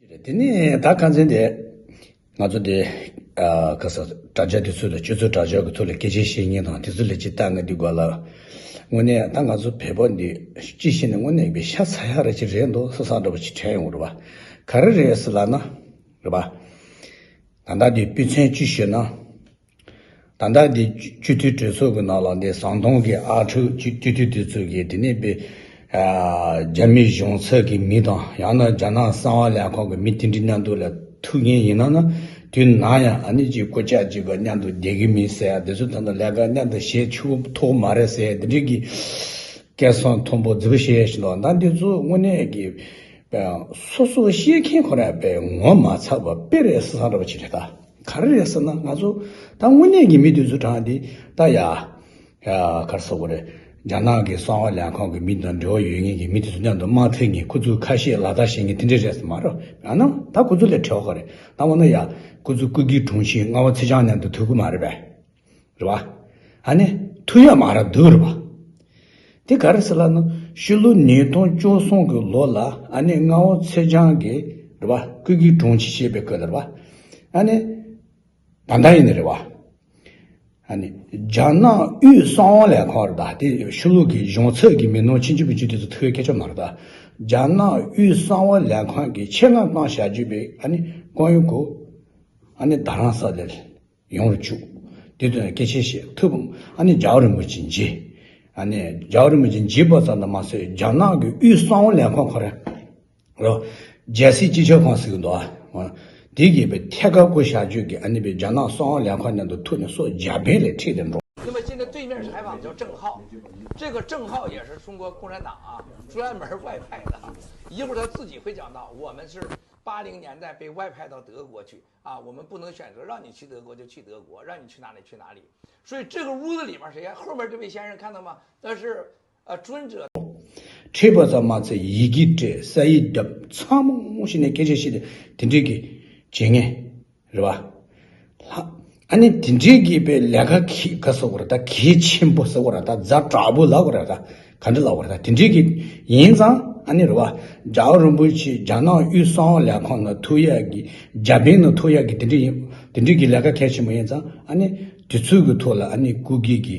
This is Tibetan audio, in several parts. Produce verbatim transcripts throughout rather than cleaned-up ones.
དེ་ནས་ད་ཁ་འཛིན་དེ་ང་ཚོ་དེ་ཨ་ཁ་ས་དྲ་རྒྱ་དེ་ཚོ་དང་སྤྱི་ཚོགས་དྲ་རྒྱ་གི་ཐོག་ལ་སྐད་ཆ་བཤད་མཁན་དང་དེ་ཚོ་ལ་ཅིག་ལྟ་ང་འདི་དགོས་ལ། དངོས་གནས་ད་ང་ཚོ་བོད་པ་འདི་ཅི་བཤད་ནས་དངོས་གནས་པའི་ཤ་ཚ་ཡག་རེ་ཅིག་རེད་འདུག་བསམ་བསམ་འདྲ་པོ་ཅིག་དྲན་ཡོང་རེད་པ། ག་རེ་རེད་ཟེར་ལབ་ན། རེད་པ། ད་ལྟ་འདི་དཔེ་མཚོན་ཅིག་ཞུས་ན། ད་ལྟ་འདི་སྤྱི་འཐུས་གྲོས་ཚོགས་ཀྱི་ནང་ལ་འདི་ཟམ་གདོང་གི་ཨ་ཕྲུག་སྤྱི་སྤྱི་འཐུས་དེ་ཚོ་གིས་དེ་ནས་པའི་ཨ་རྒྱ་མི་གཞུང་ཚབ་ཀྱི་མི་དང་ཡང་ན་རྒྱ་ནག་གསང་བ་ལས་ཁང་གི་མི་དེ་འདྲའི་མཉམ་དུ་ལ་ཐུག་མཁན་ཡིན་ན་ན། དུས་ནམ་ཡང་ཨ་ནི་ཅིག་སྐུ་ཕྱག་གཅིག་པ་མཉམ་དུ་བསྡད་ཀྱི་མིན་ཟེར་ཡ་དེ་ཚོ་ད་ལྟ་ལས་ཀ་མཉམ་དུ་བྱེད་ཆོག་ཐུབ་མ་རེད་ཟེར་ཡ་དེ་འདྲའི་གི་སྐད་གསང་མཐོན་པོ་རྫིག་པོ་བཤད་བཞིན་འདུག་ད་འདི་ཚོ་དངོས་གནས་ཀྱི་སོ་སོ་བཤད་མཁན་ཁོ་རང་པས་ངོ་མ་ཚ་བ་དཔེ་རེད་བསམ་འདྲ་པོ་ཅིག་རེད་ད། ག་རེ་རེད་ཟེར་ན་ང་ཚོ་ད་དངོས་གནས་ཀྱི་མི་དེ་ཚོ་གྲས་འདི་ད་ཡ། ཡ་ག་རེ་ཟེར་དགོས་རེད། རྒྱ་ནག་གི་གསང་བ་ལས་ཁང་གི་མི་དང་འབྲེལ་བ་ཡོད་མཁན་གྱི་མི་དེ་ཚོ་མཉམ་དུ་དམག་འཐེན་མཁན་ཁོ་ཚོའི་ཁ་བཤད་ལག་བསྟར་བྱེད་མཁན་དེ་འདྲས་རེད་ཟེར་མ་རེད། ཡང་ན་ད་ཁོ་ཚོ་ལས་བྲེལ་བ་ག་རེད། ད་འོ་ན་ཡ་ཁོ་ཚོ་སྐུ་སྒེར་དྲུང་ཆེ་རྔ་བ་ཚེ་རྒྱང་མཉམ་དུ་ཐུག་གི་མ་རེད་པས། རེད་བ། ཨ་ནི་ཐུག་ཡ་མ་རེད་འདུག་རེད་བ། དེ་ག་རེ་ཟེར་ལབ་ན་ཕྱི་ལོ་ཉིས་སྟོང་བཅུ་གསུམ་གྱི་ལོ་ལ་ཨ་ནི་རྔ་བ་ཚེ་རྒྱང་གིས་རེད་བ་སྐུ་སྒེར་དྲུང་ཆེ་བྱས་པའི་སྐབས་ལ་རེད་བ། ཨ་ནི་ད་ལྟ་ཡིན་ནི་རེད་བ། ཨ་ནི་རྒྱ་ནག་དབུས་གསང་བ་ལས་ཁང་རེད་ད། དེ་ཕྱི་ལོགས་ཀྱི་གཞུང་ཚབ་ཀྱི་མི་ནོར་ཕྱིན་ཅི་པོ་ཅི་དེ་ཚོ་ཐུག་ཡ་སྐད་ཆ་མ་རེད་ད། རྒྱ་ནག་དབུས་གསང་བ་ལས་ཁང་གིས་ཆེད་མངགས་བཏང་བཞག་རྒྱུ་པའི་ཨ་ནི་བཀའ་ཡོན་གོ་ཨ་ནི་རྡ་རམ་ས་ལར་ཡོང་རུ་བཅུག་དེ་དོན་སྐད་ཆ་བཤད་ཐུབ། ཨ་ནི་རྒྱལ་བ་རིན་པོ་ཆེ་མཇལ། ཨ་ནི་རྒྱལ་བ་རིན་པོ་ཆེ་མཇལ་བ་ཙམ་དུ་མ་ཟད་རྒྱ་ནག་གི་དབུས་གསང་བ་ལས་ཁང་ཁོ་རང་རོ། རྒྱལ་སྲིད་སྤྱི་ཁྱབ་ཁང་ཟེར་གི་འདུག་ཨ། དེ་གིས་པའི་ཐད་ཀར་བསྐོ་བཞག་རྒྱུ་གི་ཨ་ནི་པའི་རྒྱ་ནག་གསང་བ་ལས་ཁང་མཉམ་དུ་ཐུག་ནས་སོ་རྒྱ་བལ་ལས་ཁྲིད་དེ་འགྲོ། 那么现在对面采访叫郑浩，这个郑浩也是中国共产党啊专门外派的，一会儿他自己会讲到，我们是八零年代被外派到德国去啊，我们不能选择，让你去德国就去德国，让你去哪里去哪里。所以这个屋子里面谁呀？后面这位先生看到吗？那是呃专责。 ཁྲིད་པ་ཙམ་མ་ཚད་ཡི་གེ་སྤྲད་ས་ཡིག་བརྒྱབ་ཚང་མ་ཞིག་ནས་སྐད་ཆ་བཤད་དེ་དེ་འདྲས་ཀྱི་བྱེད་ངེས་རེད་བ། ལྷ། ཨ་ནི་དེ་འདྲས་ཀྱི་པའི་ལས་ཀ་གི་ག་ཟེར་དགོས་རེད་ད། གལ་ཆེན་པོ་ཟེར་དགོས་རེད་ད། ཛ་དྲག་པོ་ལབ་དགོས་རེད་ད། ག་འདྲ་ལབ་དགོས་རེད་ད། དེ་འདྲས་ཀྱི་ཡིན་ཙང་ཨ་ནི་རེད་བ། རྒྱལ་བ་རིན་པོ་ཆེ་རྒྱ་ནག་དབུས་གསང་བ་ལས་ཁང་ནང་ཐུག་ཡག་གི་རྒྱ་བལ་ནང་ཐུག་ཡག་གི་དེ་འདྲས་ཡིན། དེ་འདྲས་ཀྱི་ལས་ཀ་གལ་ཆེན་པོ་ཡིན་ཙང་ཨ་ནི་དུས་ཚོད་ཀྱི་ཐོག་ལ་ཨ་ནི་སྐུ་སྒེར་གྱི་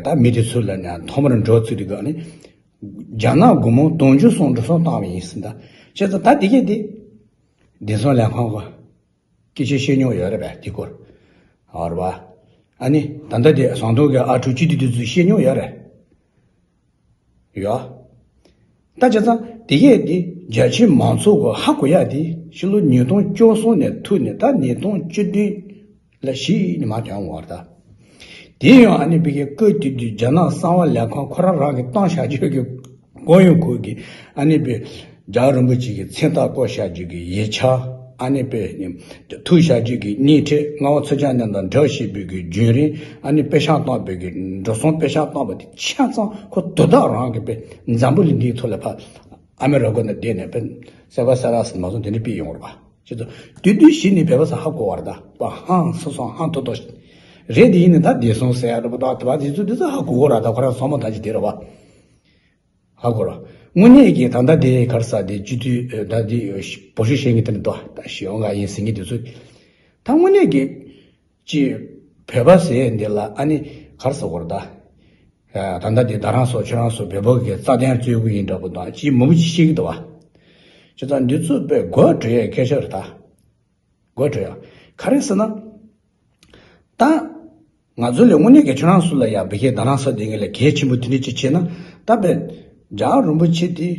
ད་མི་དེ་ཚོ་ལ་ནས་ཐོག་མར་འགྲོ་ཚུལ་དེ་ག་ཨ་ནི་རྒྱ་ནག་སྒོར་མོ་དུང་ཕྱུར་གསུམ་འགྲོ་སོང་བཏང་བ་ཡིན་ཟིན་ད། བྱས་ཙང་ད་དེ་གས་དེ་བདེ་སྲུང་ལས་ཁང་གི་སྐད་ཆ་བཤད་མྱོང་ཡོད་རེད་པས་དེ་སྐོར། ཨ་རེད་པ། ཨ་ནི་ད་ལྟ་དེ་ཟམ་གདོང་གི་ཨ་ཕྲུག་སྤྱི་འཐུས་དེ་ཚོས་བཤད་མྱོང་ཡོད་རེད། ཡོད། ད་བྱས་ཙང་དེ་གས་དེ་རྒྱ་ཆེ་མང་ཚོགས་ཀྱི་ཧ་གོ་ཡག་དེ་ཕྱི་ལོ་ཉིས་སྟོང་བཅུ་གསུམ་ནས་ཐུག་ནས་ད་ཉིས་སྟོང་བཅུ་བདུན་ལ་གཞི་ནས་མར་ཐོན་འོང་བ་རེད་ད། དེ་ཡང་ཨ་ནི་བི་ཀའི་སྐབས་དེ་དུས་རྒྱ་ནག་གསང་བ་ལས་ཁང་ཁོ་རང་རང་གིས་བཏང་བཞག་རྒྱུ་གི་གོ་ཡོང་ཁུལ་གྱི་ཨ་ནི་བི་རྒྱལ་བ་རིན་པོ་ཆེ་གི་མཚན་རྟགས་བཀོད་བཞག་རྒྱུ་གི་ཡིག་ཆ། ཨ་ནི་བི་ཐུག་བཞག་རྒྱུ་གི་སྣེ་ཁྲིད། རྔ་བ་ཚེ་རྒྱང་མཉམ་དུ་འབྲེལ་བ་བྱེད་པའི་གི་བརྒྱུད་རིམ། ཨ་ནི་པེ་ཤག་བཏང་བའི་གི་འགྲོ་སོང་པེ་ཤག་བཏང་བ་དེ་ཆ་ཚང་ཁོ་དོ་བདག་རང་གི་བི་འཛམ་བུ་གླིང་འདིའི་ཐོག་ལ་ཕར་ཨ་མི་རི་ཀ་ནང་བསྡད་ནས་བི་སེ་བ་སེ་ར་སི་མ་སོང་དེ་འདྲ་ཕུད་ཡོང་བ་རེད་པ། ཁྱེད་ཚོ་དུས་དུས་གཞི་ནས་བོད་པ་ཚོ་ཧ་གོ་བ་རེད་ད། པ་ཧང་སང་སང་ཧང་ཐོ་ཐོ་རེད། དེ་ཡིན་ནི་ད་བདེ་སྲུང་ཟེར་ཡ་རེད་པ། ད་དེ་བ་དེ་ཚོ་དེ་ཚོ་ཧ་གོ་གོ་ར། ད་ཁོ་རང་སོང་མ་ད་ཅི་དེ་རེད་པ། ཧ་གོ་ར། དངོས་གནས་ཀྱི་ད་ལྟ་དེ་གར་ས་དེ་སྤྱི་འཐུས་ད་དེ་བོད་ཞུ་བྱེད་མཁན་དེ་འདྲ་འདུག་ད་ཞི་འོང་ག་ཡིན་ཟེར་མཁན་དེ་ཚོ་ད་དངོས་གནས་ཀྱི་ཅི་བོད་པ་ཟེར་འདི་ལ་ཨ་ནི་གར་ས་གོ་ར་ད། ད་ལྟ་འདི་རྡ་རམ་ས་ཁྱོད་རང་ཚོ་བོད་པ་གི་རྩ་དོན་རྩོད་དགོས་ཡིན་འདྲ་པོ་དང་ཅིག་མང་པོ་ཅིག་བཤད་ཀྱི་འདུག་བ། བྱས་ཙང་འདི་ཚོ་དཔེ་དགོད་བྲོ་ཡའི་སྐད་ཆ་རེད་ད། དགོད་བྲོ་ཡ། ག་རེ་ཟེར་ན། ད། ང་ཚོ་ལས་དངོས་གནས་ཀྱི་ཁྱོད་རང་ཚོ་ལ་ཡ་བི་ཀའི་རྡ་རམ་ས་དེ་ངས་ལས་གལ་ཆེན་པོ་དེ་འདྲ་ཅིག་བྱས་ན། ད་དཔེ། རྒྱལ་བ་རིན་པོ་ཆེ་དེ།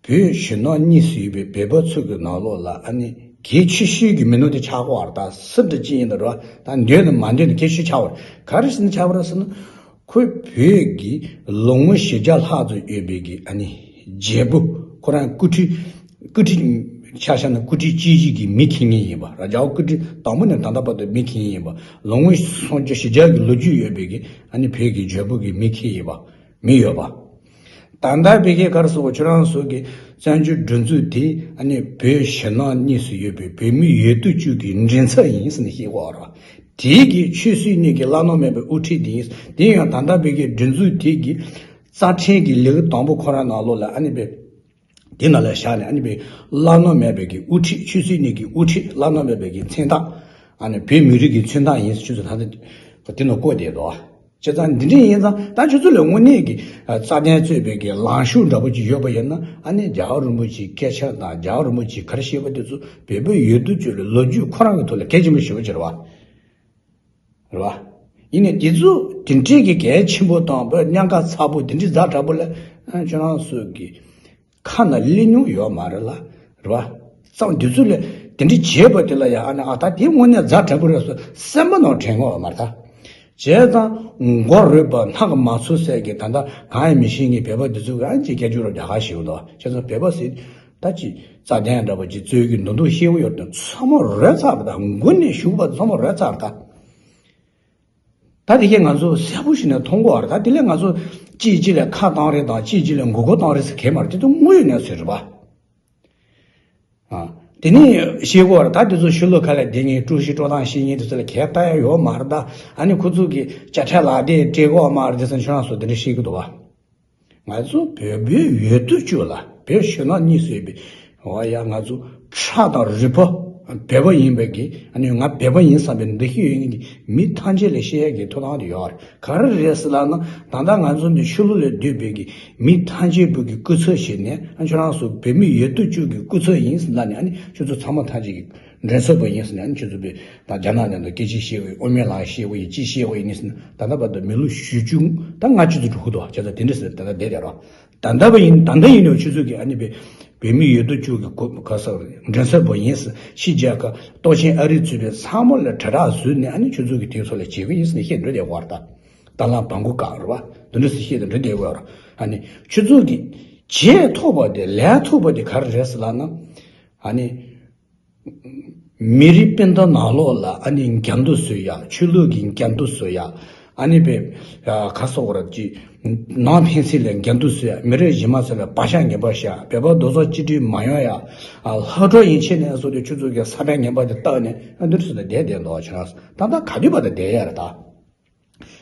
བོད་གཞོན་ནུ་གཉིས་སུ་ཡོད་པའི་བོད་པ་ཚོ་གི་ནང་ལོགས་ལ་ཨ་ནི་གལ་ཆེ་ཤོས་ཀྱི་མི་སྣ་དེ་ཆགས་ཀྱི་ཡོད་རེད་ད། སུ་འདྲ་ཅིག་ཡིན་ན་རེད་བ། ད་འདོད་ན་མ་འདོད་ན་གལ་ཆེ་ཤོས་ཆགས་ཀྱི་ཡོད་རེད། ག་རེ་ཟེར་ན་ཆགས་པ་རེད་ཟེར་ན། ཁོས་བོད་ཀྱི་ལོ་ངོ་བཞི་བརྒྱ་ལྷག་ཙམ་ཡོད་པའི་གི་ཨ་ནི་རྒྱལ་པོ་ཁོ་རང་སྐུ་ཁྲི་སྐུ་ཁྲི་ཆ་བཞག་ན་སྐུ་ཁྲི་གཅིག་བཞི་གི་མི་འཁྱེར་མཁན་ཡིན་པ། རྒྱལ་པོ་སྐུ་ཁྲི་དང་པོ་ནས་ད་ལྟ་བར་དུ་མི་འཁྱེར་མཁན་ཡིན་པ། ལོ་ངོ་སུམ་ཅུ་བཞི་བརྒྱ་གི་ལོ་རྒྱུས་ཡོད་པའི་གི་ཨ་ནི་བོད་ཀྱི་རྒྱལ་པོ་གི་མི་འཁྱེར་ཡིན་པ། མི་ཡོད་པ། ད་ལྟ་བི་ཀའི་གར་སོགས་ཁྱོད་རང་ཚོ་གི་བཙན་བྱོལ་སྒྲིག་འཛུགས་དེ་ཨ་ནི་བོད་ཕྱི་ནང་གཉིས་སུ་ཡོད་པའི་བོད་མི་ཡོད་དོ་ཅོག་གི་མགྲིན་ཚབ་ཡིན་ཟེར་ནས་བཤད་ཀྱི་ཡོད་རེད། དེའི་གི་ཆོས་སྲིད་གཉིས་ཀྱི་བླ་ན་མེད་པའི་དབུ་ཁྲིད་དེ་ཡིན། དེ་ཡང་ད་ལྟ་བི་ཀའི་སྒྲིག་འཛུགས་དེ་གི་རྩ་ཁྲིམས་ཀྱི་ལེའུ་དང་པོ་ཁོ་རང་ནང་ལོགས་ལ་ཨ་ནི་བི་ དེ་ནང་ལ་བཞག་ནས་ཨ་ནི་བའི་བླ་ན་མེད་པའི་གི་དབུ་ཁྲིད། ཆོས་སྲིད་གཉིས་ཀྱི་དབུ་ཁྲིད། བླ་ན་མེད་པའི་གི་མཚན་རྟགས། ཨ་ནི་བོད་མི་རིགས་ཀྱི་མཚོན་རྟགས་ཡིན་ཟེར་ཆུ་ཚོད་ད་ལྟ་དེ་ནང་བཀོད་བསྡད་འདུག་བྱས་ཙང་འདི་འདྲ་ཡིན་ཙང་ད་ཆུ་ཚོད་ལ་དངོས་གནས་ཀྱི་རྩ་དོན་རྩོད་པའི་གི་ལངས་ཕྱོགས་འདྲ་པོ་ཅིག་ཡོད་པ་ཡིན་ན། ཨ་ནི་རྒྱལ་བ་རིན་པོ་ཆེའི་སྐད་ཆ་དང་རྒྱལ་བ་རིན་པོ་ཆེས་ག་རེ་བཤད་པ་དེ་ཚོ་བོད་པའི་ཡུལ་དུ་བཅོས་ལ་ལོ་རྒྱུས་ཁོ་རང་གི་ཐོག་ལ་གལ་ཆེན་པོ་ཞེ་པོ་ཅིག་རེད་བ། རེད་བ། ཡིན་ནའི་དེ་ཚོ་དེ་འདྲའི་གི་གལ་ཆེན་པོ་དང་བོད་གཉན་ཁ་ཚ་པོ་དེ་འདྲའི་ཛ་དྲག་པོ་ལ་ཁྱོད་རང་ཚོ་གི་ཁ་ནང་སླེབས་མྱོང་ཡོད་མ་རེད་ལ། རེད་བ། ཙང་དེ་ཚོ་ལ་དེ་འདྲའི་བྱས་པ་དེ་ལ་ཡང་ཨ་ནི་ཨ་ད་དེ་དངོས་གནས་ཛ་དྲག་པོ་རེད་ཟེར་སེམས་པ་ནང་དྲན་གྱི་ཡོད་མ་རེད་ད། བྱས་ཙང་མགོ་རུས་པ་སྣ་གིས་མ་ཚུགས་ཟེར་གི་ད་ལྟ་གང་ཡང་མི་ཤེས་མཁན་བོད་པ་དེ་ཚོ་གི་ཨ་ཅེ་སྐད་ཅོར་རྒྱག་ཁ་ཞིག་འདུག་བྱས་ཙང་བོད་པ་ཟེར། ད་ཅི་རྩ་དོན་འདྲ་པོ་ཅིག་རྩོད་ཀྱི་འདུག་འདུག་ཤེས་ཀྱི་ཡོད་དོན་ཚང་མ་རོལ་ཚར་བ་དང་མགོ་ནས་གཞུག་བར་ཚང་མ་རོལ་ཚར་བ་དང་། ད་དེ་གས་ང་ཚོ་གསལ་པོ་ཞིག་ནས་མཐོང་གི་ཡོད་རེད། ད་དེ་ལས་ང་ཚོ་གཅིག་གཅིག་ལ་ཁ་བཏང་རེས་དང་གཅིག་གཅིག་ལ་མགོ་སྐོར་བཏང་རེས་ཟེར་གང་ཡང་མ་རེད། དེ་ཚོ་དངོས་ཡོད་གནས་ཚུལ་རེད་པ། ཨ། དེ་ནས་ཤེས་གི་ཡོད་རེད། ད་དེ་ཚོ་ཕྱི་ལོགས་ཁ་ལ་བསྡད་མཁན་དཀྲུག་ཤིང་དཀྲོག་སྟངས་ཤེས་མཁན་དེ་ཚོ་ལ་གས་ལྟ་ཡ་ཡོད་མ་རེད་ད། ཨ་ནི་ཁོ་ཚོ་གི་དཔྱ་ཁྲལ་ལག་དེབ་སྤྲད་གི་ཡོད་མ་རེད་དེ་ཚོ་ཁྱོད་རང་ཚོ་དེ་འདྲ་ཤེས་ཀྱི་འདུག་བ། ང་ཚོ་བོད་པའི་ཡུལ་དུ་བཅུག་ལ་བོད་ཕྱི་ནང་གཉིས་སུ་ཡོད་པའི་འོ་ཡ་ང་ཚོ་ཁྲག་དང་རུས་པ་བོད་པ་ཡིན་པའི་གི་ཨ་ནི་ང་བོད་པ་ཡིན་བསམ་པའི་འདུ་ཤེས་ཡོད་མཁན་གྱི་མི་ཐམས་ཅད་ལ་བཤད་ཡ་གི་ཐོབ་ཐང་དེ་ཡོད་རེད། ག་རེ་རེད་ཟེར་ལབ་ན་ད་ལྟ་ང་ཚོ་འདི་ཕྱི་ལོགས་ལ་སྡོད་པའི་གི་མི་ཐམས་ཅད་པོ་གི་སྐུ་ཚབ་བྱས་ནས་ཨ་ཁྱོད་རང་ཚོ་བོད་མི་ཡུལ་དུ་བཅུག་གི་སྐུ་ཚབ་ཡིན་ཟེར་ལབ་ནས་ཨ་ནི་ཁྱོད་ཚོ་ཚང་མ་ཐམས་ཅད་ཀྱི་མགྲིན་ཚབ་པ་ཡིན་ཟེར་ནས་ཨ་ནི་ཁྱོད་ཚོ་པའི་ད་རྒྱ་ནག་ནང་དུ་སྐད་ཆ་བཤད་དགོས་ཡིན། དབུ་མའི་ལམ་བཤད་དགོས་ཡིན། ཅི་བཤད་དགོས་ཡིན་ཟེར་ན་ད་ལྟ་བར་དུ་མི་ལོ་བཞི་བཅུ་ད་ལྔ་བཅུ་ཙམ་འགྲོ་གི་འདུག་བྱས་ཙང་དེ་འདྲ་ཟེར་ད་ལྟ་བསྡད་བསྡད་རོགས། ད་ལྟ་བ་ཡིན་ད་ལྟ་ཡིན་ནའང་ཁྱོད་ཚོ་གིས་ཨ་ནི་པའི་བོད་མི་ཡོད་དོ་ཅོག་གི་གོ་ག་ས་མགྲིན་ཚབ་པ་ཡིན་ཟེར་ཕྱི་རྒྱལ་ཁབ་སྟོབས་ཆེན་ཨ་རི་གཙོས་པའི་ཚང་མ་ལ་དྲིལ་བསྒྲགས་བཟོས་ནས་ཨ་ནི་ཁྱོད་ཚོ་གིས་དེའི་ཐོག་ལ་བྱེད་གི་ཡིན་ཟེར་ནས་བཤད་འགྲོ་བསྡད་ཡོད་རེད་ད། ད་ལམ་བང་གུ་བཀག་རེད་བ། དེ་འདྲ་ཟེར་བཤད་དེ་འགྲོ་བསྡད་ཡོད་རེད། ཨ་ནི་ཁྱོད་ཚོ་གིས་བྱས་ཐུབ་པ་དེ་ལས་ཐུབ་པ་དེ་ག་རེ་རེད་ཟེར་ལབ་ན། ཨ་ནི། མི་རིགས་སྤུན་ཟླ་ནང་ལོགས་ལ་ཨ་ནི་འགལ་འདུ་བཟོ་ཡ། ཆོས་ལུགས་ཀྱི་འགལ་འདུ་བཟོ་ཡ། ཨ་ནི་པའི་ག་སོགས་ར་ཅི་ནང་ཕན་ཚུན་ལ་འགལ་འདུ་བཟོ་ཡ། མི་རིགས་གཞན་མ་ཚོ་ལ་བག་ཆགས་ངན་པ་བཞག་བོད་པ་རྡོག་རྩ་གཅིག་སྒྲིལ་མ་ཡོང་ཡ། ལྷག་འཕྲོ་ཡན་ཆད་ནས་བཟོ་དུས་ཁྱོད་ཚོ་གི་ས་པན་ངན་པ་དེ་བཏགས་ནས་ཨ་འདིར་སུ་ལ་བསྡད་བསྡད་འདུག་ཁྱོད་རང་ད་ལྟ་ག་དུས་བར་དུ་བསྡད་ཡ་རེད་ད།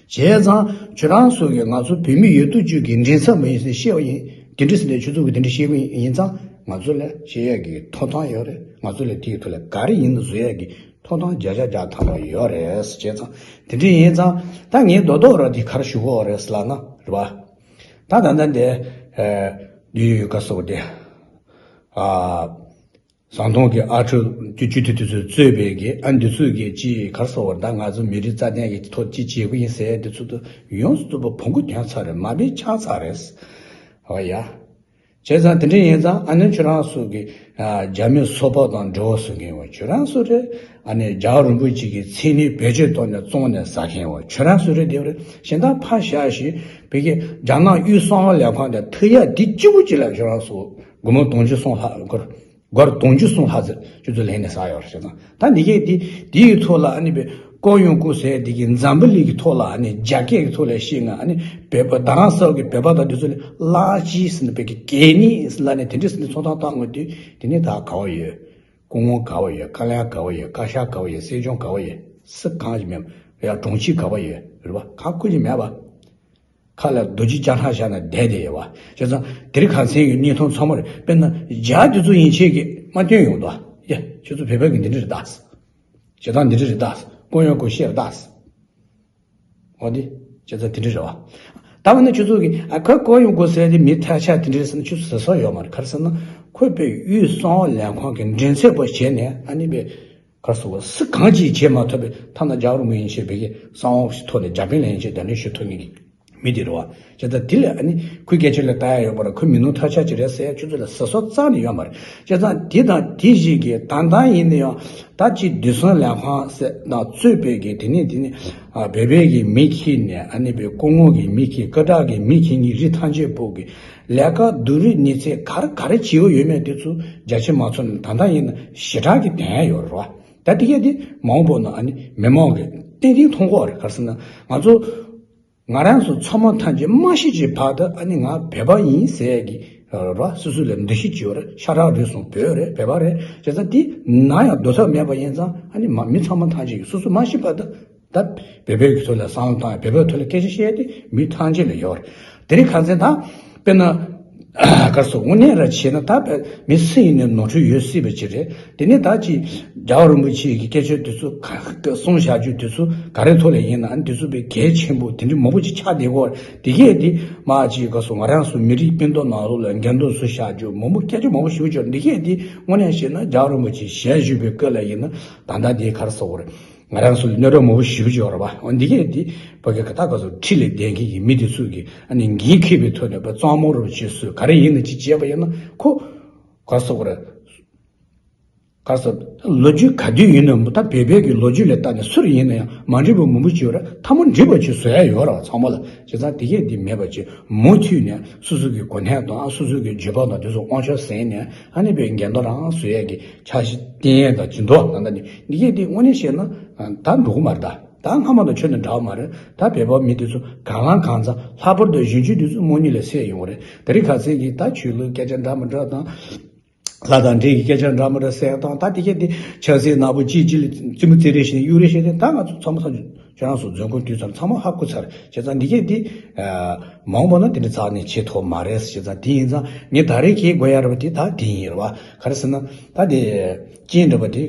བྱས་ཙང་ཁྱོད་རང་ཚོ་གིས་ང་ཚོ་བོད་མི་ཡོད་དོ་ཅོག་གི་མགྲིན་ཚབ་མ་ཡིན་ཟེར་བཤད་པ་ཡིན། དེ་འདྲ་ཟེར་ནས་ཁྱོད་ཚོ་གིས་དེ་འདྲ་བཤད་པ་ཡིན་ཙང་ང་ཚོ་ལ་བཤད་ཡས་ཀྱི་ཐོབ་ཐང་ཡོད་རེད། ང་ཚོ་ལ་དེའི་ཐོག་ལ་ག་རེ་ཡིན་ན་བཟོ་ཡས་ཀྱི་ཐོབ་ཐང་བརྒྱ་ཆ་བརྒྱ་ཐམ་པ་ཡོད་རེད། བྱས་ཙང་དེ་འདྲ་ཡིན་ཙང་ད་ངས་རྡོག་རྡོག་ར་དེ་ག་རེ་ཞུ་གི་ཡོད་རེད་ཟེར་ལབ་ན་རེད་བ། ད་ད་ལྟ་འདི་ཨ་འདི་ཡོད་ག་སོགས་དེ་ཨ། ཟམ་གདོང་གི་ཨ་ཁྲུ་དེ་བཅུ་དེ་དེ་ཚོས་གཙོས་པའི་གི་ཨ་འདི་ཚོས་གི་ཅི་ག་རེ་ཟེར་བ་ད་ང་ཚོ་མི་རིགས་རྩ་དོན་གི་ཐོག་ཅི་བྱེད་དགོས་ཡིན་ཟེར་དེ་ཚོ་དུ་ཡོངས་སུ་རྫོགས་པ་བོང་གུ་ཐོན་ཚར་རེད། མ་དཔེ་ཆགས་ཚར་རེད། ཨོ་ཡ། བྱས་ཙང་དེ་འདྲ་ཡིན་ཙང་ཨ་ནི་ཁྱོད་རང་ཚོ་གི་རྒྱ་མི་སོ་པ་དང་འབྲེལ་བ་བཟོ་མཁན་བ་ཁྱོད་རང་ཚོ་རེད། ཨ་ནི་རྒྱལ་བ་རིན་པོ་ཆེ་གི་མཚན་སྙན་བེད་སྤྱོད་གཏོང་ནས་བཙོང་ནས་ཟ་མཁན་བ་ཁྱོད་རང་ཚོ་རེད། དེ་བ་རེད། གཞན་དག་ཕར་བཞག་ཞིག་བོད་ཀྱི་རྒྱ་ནག་དབུས་གསང་བ་ལས་ཁང་དེ་ཐུག་ཡ་འདི་གཅིག་པུ་གཅིག་ལ་ཁྱོད་རང་ཚོ་སྒོར་མོ་དུང་ཕྱུར་གསུམ་ལྷག་སྒོར་སྒོར་དུང་ཕྱུར་གསུམ་ལྷག་ཙམ་ཁྱོད་ཚོ་ལེན་ནས་ཟ་ཡོད་རེད། བྱས་ཙང་ད་འདི་གས་འདི་འདི་ཡི་ཐོག་ལ་ཨ་ནི་བའི་ཀོ་ཡོང་ཀུ་ཟེར་འདི་གི་འཛམ་བུ་གླིང་གི་ཐོག་ལ་ཨ་ནི་རྒྱ་སྐད་ཀྱི་ཐོག་ལ་བཤད་ན་ཨ་ནི་བོད་པ་རྡ་རམ་ས་ལ་གི་བོད་པ་དང་འདི་ཚོ་ལ་གླ་ཅི་ཟེར་ན་བོད་ཀྱི་གད་སྙིགས་ཟེར་ལབ་ནས་དེ་འདྲ་ཟེར་ནས་ཚོང་ཐང་བཏང་དགོས་དུས་དེ་ནས་ད་ག་བ་ཡོད། སྐུ་ངོ་ག་བ་ཡོད། བཀའ་བློན་ག་བ་ཡོད། བཀའ་ཤག་ག་བ་ཡོད། སྲིད་སྐྱོང་ག་བ་ཡོད། སུ་གང་ཞིག་མེད་པ་ཡ་གྲོང་ཁྱེར་ག་བ་ཡོད་རེད་པ། ག་ཁུ་ཅིག་མེད་པ། ཁ་ལ་རྡོ་རྗེ་བཅག་ཁྲ་བཞག་ན་བསྡད་བསྡད་ཡོད་པ། བྱས་ཙང་དེ་རིང་ཁ་སང་གི་བརྙན་ཐུང་ཚང་མ་རེད། དཔེར་ན་རྒྱ་དེ་ཚོ་ཡན་ཆད་ཀྱིས་མ་སྟོན་ཡོང་དོ། ཡ་ཁྱོད་ཚོ་བོད་པ་གི་འདི་འདྲ་རེད་ད། བྱེད་སྟངས་འདི་འདྲ་རེད་ད། ཀོ་ཡོང་ཀུ་བཤད་རེད་ད། འོ་དེ་བྱས་ཙང་དེ་འདྲ་རེད་པ། ད་བ་ན་ཁྱོད་ཚོ་གི་ཨ་ཁ་ཀོ་ཡོང་ཀུ་ཟེར་དེ་མི་ཐ་ཆད་དེ་འདྲ་རེད་ཟེར་ན་ཁྱོད་ཚོ་ཟེར་ས་ཡོད་མ་རེད། ག་རེ་ཟེར་ན་ཁོས་པའི་དབུས་གསང་བ་ལས་ཁང་གི་མགྲིན་ཚབ་པ་བྱས་ནས་ཨ་ནི་པའི་ག་རེ་ཟེར་བ་སུ་གང་ཅིག་བྱེད་མ་ཐུབ་པའི་ཐ་ན་རྒྱལ་བ་རིན་པོ་ཆེ་ཡན་ཆད་བོད་ཀྱི་གསང་བ་ཞིག་ཐོག་ནས་རྒྱ་དཔོན་ལ་ཡན་ཆད་གདན་འདྲེན་ཞུ་ཐུབ་མཁན་གྱི་མི་དེ་རེད་པ། བྱས་ཙང་དེ་ལ་ཨ་ནི་ཁོའི་སྐད་ཆ་ལ་ལྟ་ཡ་ཡོད་པ་རེད། ཁོའི་མི་ནོར་ཐ་ཆད་ཅིག་རེད་ཟེར་ཡ་ཁྱོད་ཚོ་ལ་ཟེར་ས་རྩ་ནས་ཡོད་མ་རེད། བྱས་ཙང་དེ་དང་དེ་བཞིན་གྱི་ད་ལྟ་ཡིན་ན་ཡང་ད་ཅིག་དུས་གསུམ་ལས་ཁང་ཟེར་དང་གཙོས་པའི་གི་དེ་ནས་དེ་ནས་ཨ་བོད་པའི་གི་མི་ཁྱེར་ནས་ཨ་ནི་བོད་སྐུ་ངོ་གི་མི་ཁྱེར་སྐུ་དྲག་གི་མི་ཁྱེར་གཉིས་རིགས་ཐམས་ཅད་པོ་གི་ལས་ཀ་སྡུག་རུས་ནུས་ཚད་ག་རེ་ག་རེ་བྱེད་ཡོད་ཡོད་མེད་དེ་ཚོ་རྒྱ་ཆེ་མ་ཚོ་ནས་ད་ལྟ་ཡིན་ན་ཞེ་དྲག་གི་བསྟན་ཡ་ཡོད་རེད་པ། ད་དེ་གས་དེ་མ་འོངས་པ་ན་ཨ་ནི་མི་མང་གི་ཏན་ཏན་མཐོང་གི་ཡོད་རེད། ག་རེ་ཟེར་ན་ང་ཚོ་ང་རང་ཚོ་ཚང་མ་ཐམས་ཅད་མ་ཤི་ཅིག་བར་དུ་ཨ་ནི་ང་བོད་པ་ཡིན་ཟེར་གི་ར་སོ་སོ་ལ་འདུ་ཤེས་ཅིག་ཡོད་རེད། ཤ་ཁྲག་རུས་གསུམ་བོད་རེད། བོད་པ་རེད། བྱས་ཙང་དེ་ནམ་ཡང་སྡུག་ཐབས་མེད་པ་ཡིན་ཙང་ཨ་ནི་མ་མི་ཚང་མ་ཐམས་ཅད་ཀྱིས་སོ་སོ་མ་ཤི་བར་དུ་ད་བོད་པའི་གི་ཐོག་ལ་བསམ་བློ་བཏང་ཡ། བོད་པའི་ཐོག་ལ་སྐད་ཆ་བཤད་ཡ་དེ་མི་ཐམས་ཅད་ལ་ཡོད་རེད། དེ་རིང་ཁ་སང་ད་དཔེར་ན་ གར་སོང་དངོས་གནས་ར་བྱས་ན་ད་མི་སུ་ཡིན་ནའི་ནོར་འཁྲུལ་ཡོད་སྲིད་པ་ཅིག་རེད། དེ་ནས་ད་ཅིག་རྒྱལ་བ་རིན་པོ་ཆེ་གི་སྐད་ཆ་དེ་ཚོ་ག་གསུངས་བཞག་རྒྱུ་དེ་ཚོ་ག་རེ་ཐོག་ལ་ཡིན་ན་ཨ་ནི་དེ་ཚོ་དཔེ་གལ་ཆེན་པོ་དེ་འདྲ་མང་པོ་ཅིག་ཆགས་བསྡད་ཀྱི་ཡོད་རེད། དེ་གས་དེ་མ་ཅིག་གར་སོང་ང་རང་ཚོ་མི་རིགས་སྤུན་ཟླ་ནང་ལོགས་ལ་འགལ་འདུ་བཟོ་བཞག་རྒྱུ་མང་པོ་སྐད་ཆ་མང་པོ་ཞེ་པོ་ཅིག་ཡོད་རེད། དེ་གས་དེ་དངོས་གནས་བཤད་ན་རྒྱལ་བ་རིན་པོ་ཆེ་ཞལ་བཞུགས་པའི་སྐབས་ལ་ཡིན་ན་ད་ལྟ་དེ་གར་སོང་བ་རེད། ང་རང་ཚོ་ལ་གནོད་རོགས་མང་པོ་ཞེ་པོ་ཅིག་ཡོད་རེད་པ། འོ་འདི་གས་འདི་ཕ་གི་ག་ད་ག་ཚོད་ཁྲི་ལ་བསྡད་མཁན་གྱི་མི་དེ་ཚོས་ཀྱི་ཨ་ནི་འགན་འཁྱེར་བའི་ཐོག་ནས་པ་གཙང་མ་རུ་བྱེད་སྲོལ་ག་རེ་ཡིན་ན་ཅིག་བྱས་པ་ཡིན་ན་ཁོ་ག་སོག་རེད། ག་སོག་ལོ་རྒྱུས་ག་དུས་ཡིན་ནའང་ད་བོད་པའི་གི་ལོ་རྒྱུས་ལ་བལྟས་ནས་སུ་རུ་ཡིན་ན་ཡང་མ་འགྲིག་པ་མང་པོ་ཅིག་ཡོད་རེད། ཐ་མ་འགྲིག་པ་ཅིག་བཟོ་ཡ་ཡོད་རེད་པ་ཚང་མ་ལ། བྱས་ཙང་དེ་གས་འདི་མེད་པ་ཅིག་མུ་མཐུད་ནས་སོ་སོ་གི་གོ་གནས་དང་ཨ་སོ་སོ་གི་བརྗོད་པ་དང་དེ་ཚོ་དབང་ཆ་ཟིན་ནས་ཨ་ནི་པའི་འགལ་ཟླ་རང་བཟོ་ཡས་ཀྱི་འཆར་གཞི་བསྟན་ཡས་དང་ཇི་འདུག་ད་ལྟ་ནི་འདི་གས་འདི་དངོས་གནས་བཤད་ན་ད་འགྲོ་གི་མ་རེད། ད་ད་སྔ་མ་དང་ཁྱོན་ནས་འདྲ་བ་མ་རེད། ད་བོད་པ་མི་དེ་ཚོ་གང་ལ་གང་འཚམ་ལྷག་པར་དུ་གཞོན་སྐྱེས་དེ་ཚོ་དམག་མི་ལ་བསད་ཡོང་བ་རེད། དེ་རིང་ཁ་སང་གི་ད་ཆོས་ལུགས་སྐད་ཆ་འདྲ་མི་འདྲ་དང་། ལྷ་དང་འདྲེ་གི་སྐད་ཆ་འདྲ་མི་འདྲ་ཟེར་དང་ད་དེ་གས་དེ་ཆབ་སྲིད་ནག་པོ་གཅིག་གཅིག་ལ་རྩེད་མོ་རྩེ་རེས་བྱས་ནས་གཡུག་རེས་བྱས་ཏེ་ད་ང་ཚོ་ཚང་མ་ཚང་ཁྱོད་རང་ཚོ་རྫོང་ཁོངས་དུས་ཙམ་ཚང་མ་ཧ་གོ་ཚར། བྱས་ཙང་འདི་གས་དེ་མ་འོངས་པ་ན་དེ་འདྲ་རྩ་ནས་བྱེད་ཐུབ་མ་རེད། བྱས་ཙང་དེ་ཡིན་ཙང་ངས་ད་རེས་གས་དགོས་ཡ་རེད་པ་དེ་ད་དེ་ཡིན་རེད་པ། ག་རེ་ཟེར་ན་ད་དེ་རྐྱེན་འདྲ་པོ་དེ་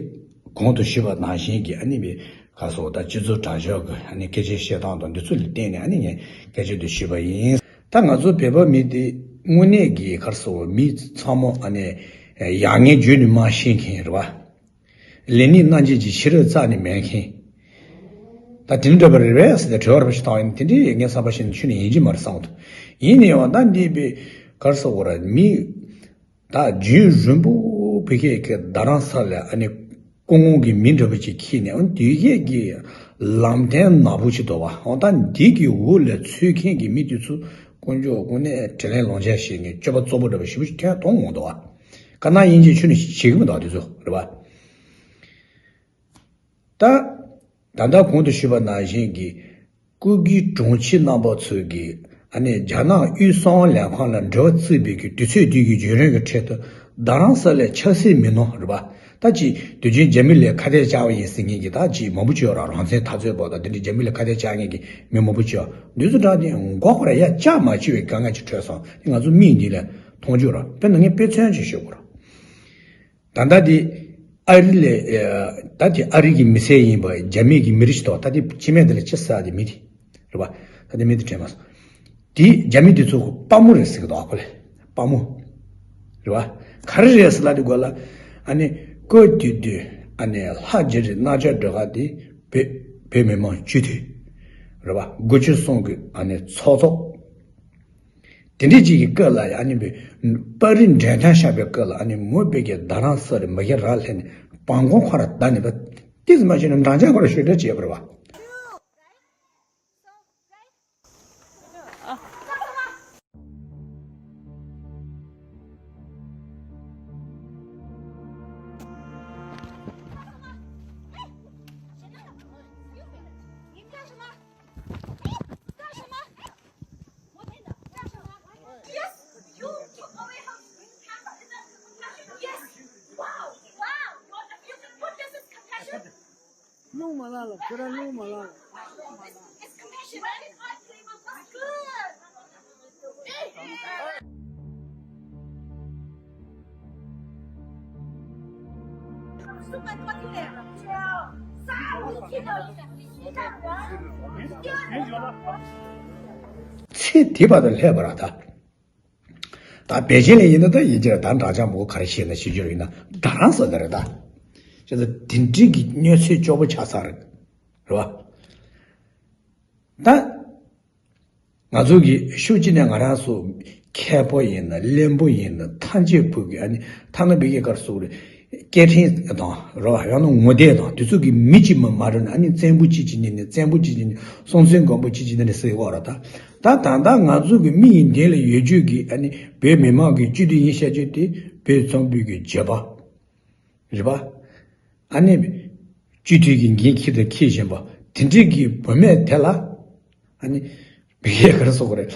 གོང་དུ་ཞུས་པ་ནང་བཞིན་གྱི་ཨ་ནི་བའི་ག་སོགས་ད་སྤྱི་ཚོགས་དྲ་ཞབས་ཀྱི་ཨ་ནི་སྐད་ཆ་བཤད་སྟངས་དང་འདི་ཚོ་ལ་བརྟེན་ནས་ཨ་ནི་ངས་སྐད་ཆ་དེ་ཞུས་པ་ཡིན། ད་ང་ཚོ་བོད་པ་མི་དེ་དངོས་གནས་ཀྱི་ག་རེ་ཟེར་མི་ཚང་མ་ཨ་ནི་ཡག་ངན་བརྗོད་ནས་མ་ཤེས་མཁན་རེད་པ། ལས་ནི་རྣམ་འབྱེད་ཀྱི་ཤེས་རབ་རྩ་ནས་མེད་མཁན། ད་དེ་འདྲ་པ་རེད་པས་ཟེར་ཏེ་དྲི་བ་རེ་ཞིག་བཏང་ཡིན། དེ་འདྲའི་ངའི་བསམ་པ་ཤེས་ན་ཁྱོན་ནས་ཡིན་གྱི་མ་རེད་བསམ་འདུག་ཡིན་ནའི་ཡང་ད་འདི་པའི་ག་རེ་ཟེར་དགོས་རེད། མི་ད་རྒྱུན་རིང་པོ་བོད་སྐད་ཀྱི་རྡ་རམ་ས་ལ་ཨ་ནི་སྐུ་ངོ་གི་མི་འདྲ་པོ་ཅིག་འཁྱེར་ནས་ཨ་ནི་དེ་སྐད་ཀྱི་ལམ་སྟོན་ནག་པོ་ཅིག་འདུག་པ། འོ་ད་འདི་གི་འོག་ལ་ཚུད་མཁན་གྱི་མི་དེ་ཚོ་དཀོན་མཆོག་དངོས་གནས་དྲིན་ལན་ལོག་འཇལ་བྱེད་མཁན་སྤྱོད་པ་རྩུབ་པོ་འདྲ་པོ་ཞེ་པོ་ཅིག་ཐོན་ཐོན་འོང་འདུག་པ། དཀར་ནག་དབྱེ་འབྱེད་ཁྱོན་ནས་བྱེད་ཀྱི་མི་འདུག་དེ་ཚོ་རེད་པ། ད། ད་ལྟ་གོང་དུ་ཞུས་པ་ནང་བཞིན་གྱི་སྐུ་སྒེར་དྲུང་ཆེ་རྣམ་པ་ཚོས་ཀྱི་ཨ་ནི་རྒྱ་ནག་དབུས་གསང་བ་ལས་ཁང་ལ་འབྲེལ་བ་བཙུགས་པའི་གི་དུས་ཚོད་དེ་གི་བརྒྱུད་རིམ་གྱི་ཁྲོད་དུ་རྡ་རམ་ས་ལའི་ཆབ་སྲིད་མི་སྣ་རེད་པ། ད་ཅིག་དུས་རྒྱུན་རྒྱ་མི་ལ་ཁ་གཏད་བཅག་པ་ཡིན་ཟེར་མཁན་གྱི་ད་ཅིག་མང་པོ་ཅིག་ཡོད་ར། རང་བཙན་འཐབ་རྩོད་པ་དང་དེ་འདྲའི་རྒྱ་མི་ལ་ཁ་གཏད་བཅག་མཁན་གྱི་མི་མང་པོ་ཅིག་ཡོད། འདི་ཚོ་དྲངས་ཏེ་མགོ་སྐོར་ཡ་བཅག་མ་བཅུག་པའི་དཀའ་ངལ་ཅིག་འཕྲད་སོང་། ང་ཚོ་མིག་འདི་ལ་མཐོང་རྒྱུ་ར། དཔེར་ན་ངས་དཔེ་མཚོན་ཅིག་ཞུ་དགོས་ར། ད་ལྟ་དེ་ཨ་རི་ལས་ད་དེ་ཨ་རི་གི་མི་སེར་ཡིན་པ་རྒྱ་མི་གི་མི་རིགས་ཤིག་ཐོག་ད་དེ་སྤྱི་མེད་དེ་ལ་ཅི་ཟེར་དེ་མི་དེ་རེད་པ། ད་དེ་མི་དེ་དྲན་མ་སོང་། དེ་རྒྱ་མི་དེ་ཚོ་དཔའ་མོ་རེད་ཟེར་གི་འདུག་ཨ་ཁོ་ལས་དཔའ་མོ་རེད་པ། ག་རེ་རེད་ཟེར་ལ་དེ་གོ་ལ་ཨ་ནི་ཀོ་དུས་དུས་ཨ་ནི་ལྷ་རྗེ་རེད་རྣམ་ཅོག་སྒྲོལ་དཀར་དེ་བོད་བོད་མི་མང་སྤྱི་འཐུས་རེད་པ། དགུ་བཅུ་གསུམ་གི་ཨ་ནི་ཚོགས་གཙོ། དེ་འདྲའི་ཅིག་གི་སྐབས་ལ་ཡ་ཨ་ནི་པར་རིས་འགྲེམས་སྟོན་བཞག་པའི་སྐབས་ལ་ཨ་ནི་མོ་དཔེ་གི་རྡ་རམ་ས་རུ་མི་སྒེར་རང་སླེབས་ནས་བང་ཁོང་ཁོ་ར་བརྡབས་ནས་པ་ཏིས་མ་བྱས་ན་འགྲམ་ལྕག་ཁོ་ར་ཤོད་སྒྲ་བྱས་པ་རེད་པ། རླུང་མ་ལངས་ལ། ཁྱོད་རང་རླུང་མ་ལངས་ལ། ཚེ་འདི་བར་དུ་སླེབས་པ་ར་ད། ད་པེ་ཅིན་ལ་ཡིན་ན་ད་ཡིན་གྱི་རེད། ད་འདྲ་ཆགས་མོ་ག་རེ་བཤད་ན་བཤད་རྒྱུ་རེད་ན་རྡ་རམ་ས་ལ་རེད་ད། བྱས་ཙང་དེ་འདྲའི་གི་གནས་ཚུལ་སྐྱོ་པོ་ཆགས་ཚར་རེད་པ། ད་ང་ཚོ་གི་ཤུགས་ཀྱིས་ནས་ང་རང་ཚོ་མཁས་པོ་ཡིན་ན་གླེན་པོ་ཡིན་ན་ཐམས་ཅད་བུ་གི་ཨ་ནི་ཐ་ན་བི་གེ་གར་སོགས་རེད། སྐད་འཕྲིན་དང་རེད་པ། ཡང་ན་ངོ་དེབ་དང་དེ་ཚོ་གི་མི་གཅིག་མ་མ་རེད་ན་ཨ་ནི་བཙན་པོ་གཅིག་གཅིག་ཉིད་ནས་བཙན་པོ་གཅིག་གཅིག་ནས་སྲོང་བཙན་སྒམ་པོ་གཅིག་གཅིག་ནས་ཟེར་བ་ར་ད། ད་ད་ལྟ་ང་ཚོ་གི་མིག་གི་མདུན་ལ་ཡོད་རྒྱུ་གི་ཨ་ནི་བོད་མི་མང་གི་སྤྱི་འཐུས་ཡིན་བཤད་རྒྱུ་དེ་བོད་ཚོང་པའི་གི་བརྗོད་པ་རེད་པ། ཨ་ནི་སྤྱི་འཐུས་ཀྱི་འགན་འཁྱེར་དང་འཁྱེར་བཞིན་པ་དེ་འདྲའི་གི་བུད་མེད་དེ་ལ་ཨ་ནི་བི་གེ་གར་སོགས་རེད།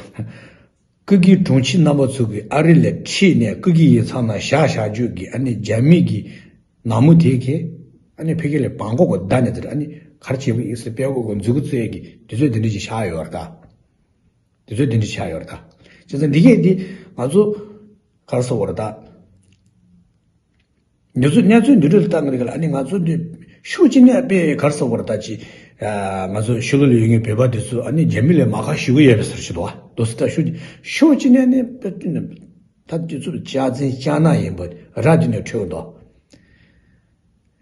སྐུ་སྒེར་དྲུང་ཆེ་རྣམ་པ་ཚོ་གིས་ཨ་རི་ལ་ཁྲིད་ནས་སྐུ་སྒེར་ཡིག་ཚང་ནང་བཞག་བཞག་རྒྱུ་གི་ཨ་ནི་རྒྱ་མི་གི་ནག་མོ་དེ་གིས་ཨ་ནི་ཕ་གི་ལ་བང་ཀོག་གི་བརྡ་ནས་དེར་ཨ་ནི་གར་བྱེད་པ་ཡིན་ཟེར་དཔེ་ཀོ་གི་མཛུབ་གུ་བཙལ་གི་དུས་ཚོད་དེ་འདྲ་ཞིག་བཞག་ཡོད་རེད་ད། དུས་ཚོད་དེ་འདྲ་ཆགས་ཡོད་རེད་ད། བྱས་ཙང་འདི་གས་འདི་ང་ཚོ་ ག་རེ་ཟེར་བ་རེད་ད། འདི་ཚོ་གནས་ཚུལ་འདི་འདྲ་ལ་ལྟ་གི་རེད་ག་ལ། ཨ་ནི་ང་ཚོ་འདི་ཕྱོགས་གཅིག་ནས་དཔེ་ག་རེ་ཟེར་བ་རེད་ད་ཅི། ང་ཚོ་ཕྱི་ལོགས་ལ་ཡོད་མཁན་བོད་པ་འདི་ཚོ་ཨ་ནི་རྒྱ་མི་ལས་མ་ཁག་ཞུ་གི་ཡོད་པའི་ཟེར་ཞིག་འདུག་བ། འདུག་སེ་ད་ཕྱོགས་ཕྱོགས་གཅིག་ནས་ནི་དཔེ་ད་འདི་ཚོ་ལྕགས་འཛིན་ལྕགས་ནག་ཡིན་པ་ར་འདི་ནས་འཕྲོས་འདུག་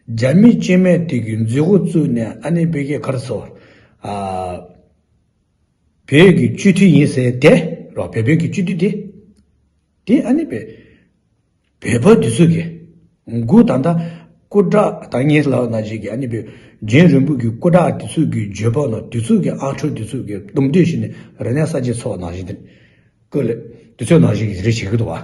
རྒྱ་མི་སྐྱེ་དམན་དེ་གི་མཛད་སྒོ་བཙུགས་ནས་ཨ་ནི་བོད་ཀྱི་ག་རེ་ཟེར་བ། བོད་ཀྱི་སྤྱི་འཐུས་ཡིན་ཟེར་དེ་རོ། བོད་བོད་ཀྱི་སྤྱི་འཐུས་དེ། དེ་ཨ་ནི་བོད་བོད་པ་འདི་ཚོ་གི་མགོ་ད་ལྟ་སྐུ་དྲག་ད་ངས་ལབ་ན་ཅིག་གི་ཨ་ནི་བོད་རྒྱལ་རིན་པོ་གི་སྐུ་དྲག་འདི་ཚོ་གི་བརྗོད་པ་ལ་འདི་ཚོ་གི་ཨ་འཕྲོ་འདི་ཚོ་གི་གཏམ་འདོད་ཞིག་ནི་ར་ནས་ས་ཆེ་ཚོགས་ནང་བཞིན་དེ་ཀོ་ལེ་འདི་ཚོ་ནང་བཞིན་གི་རེ་བྱེད་ཀྱི་འདུག་བ།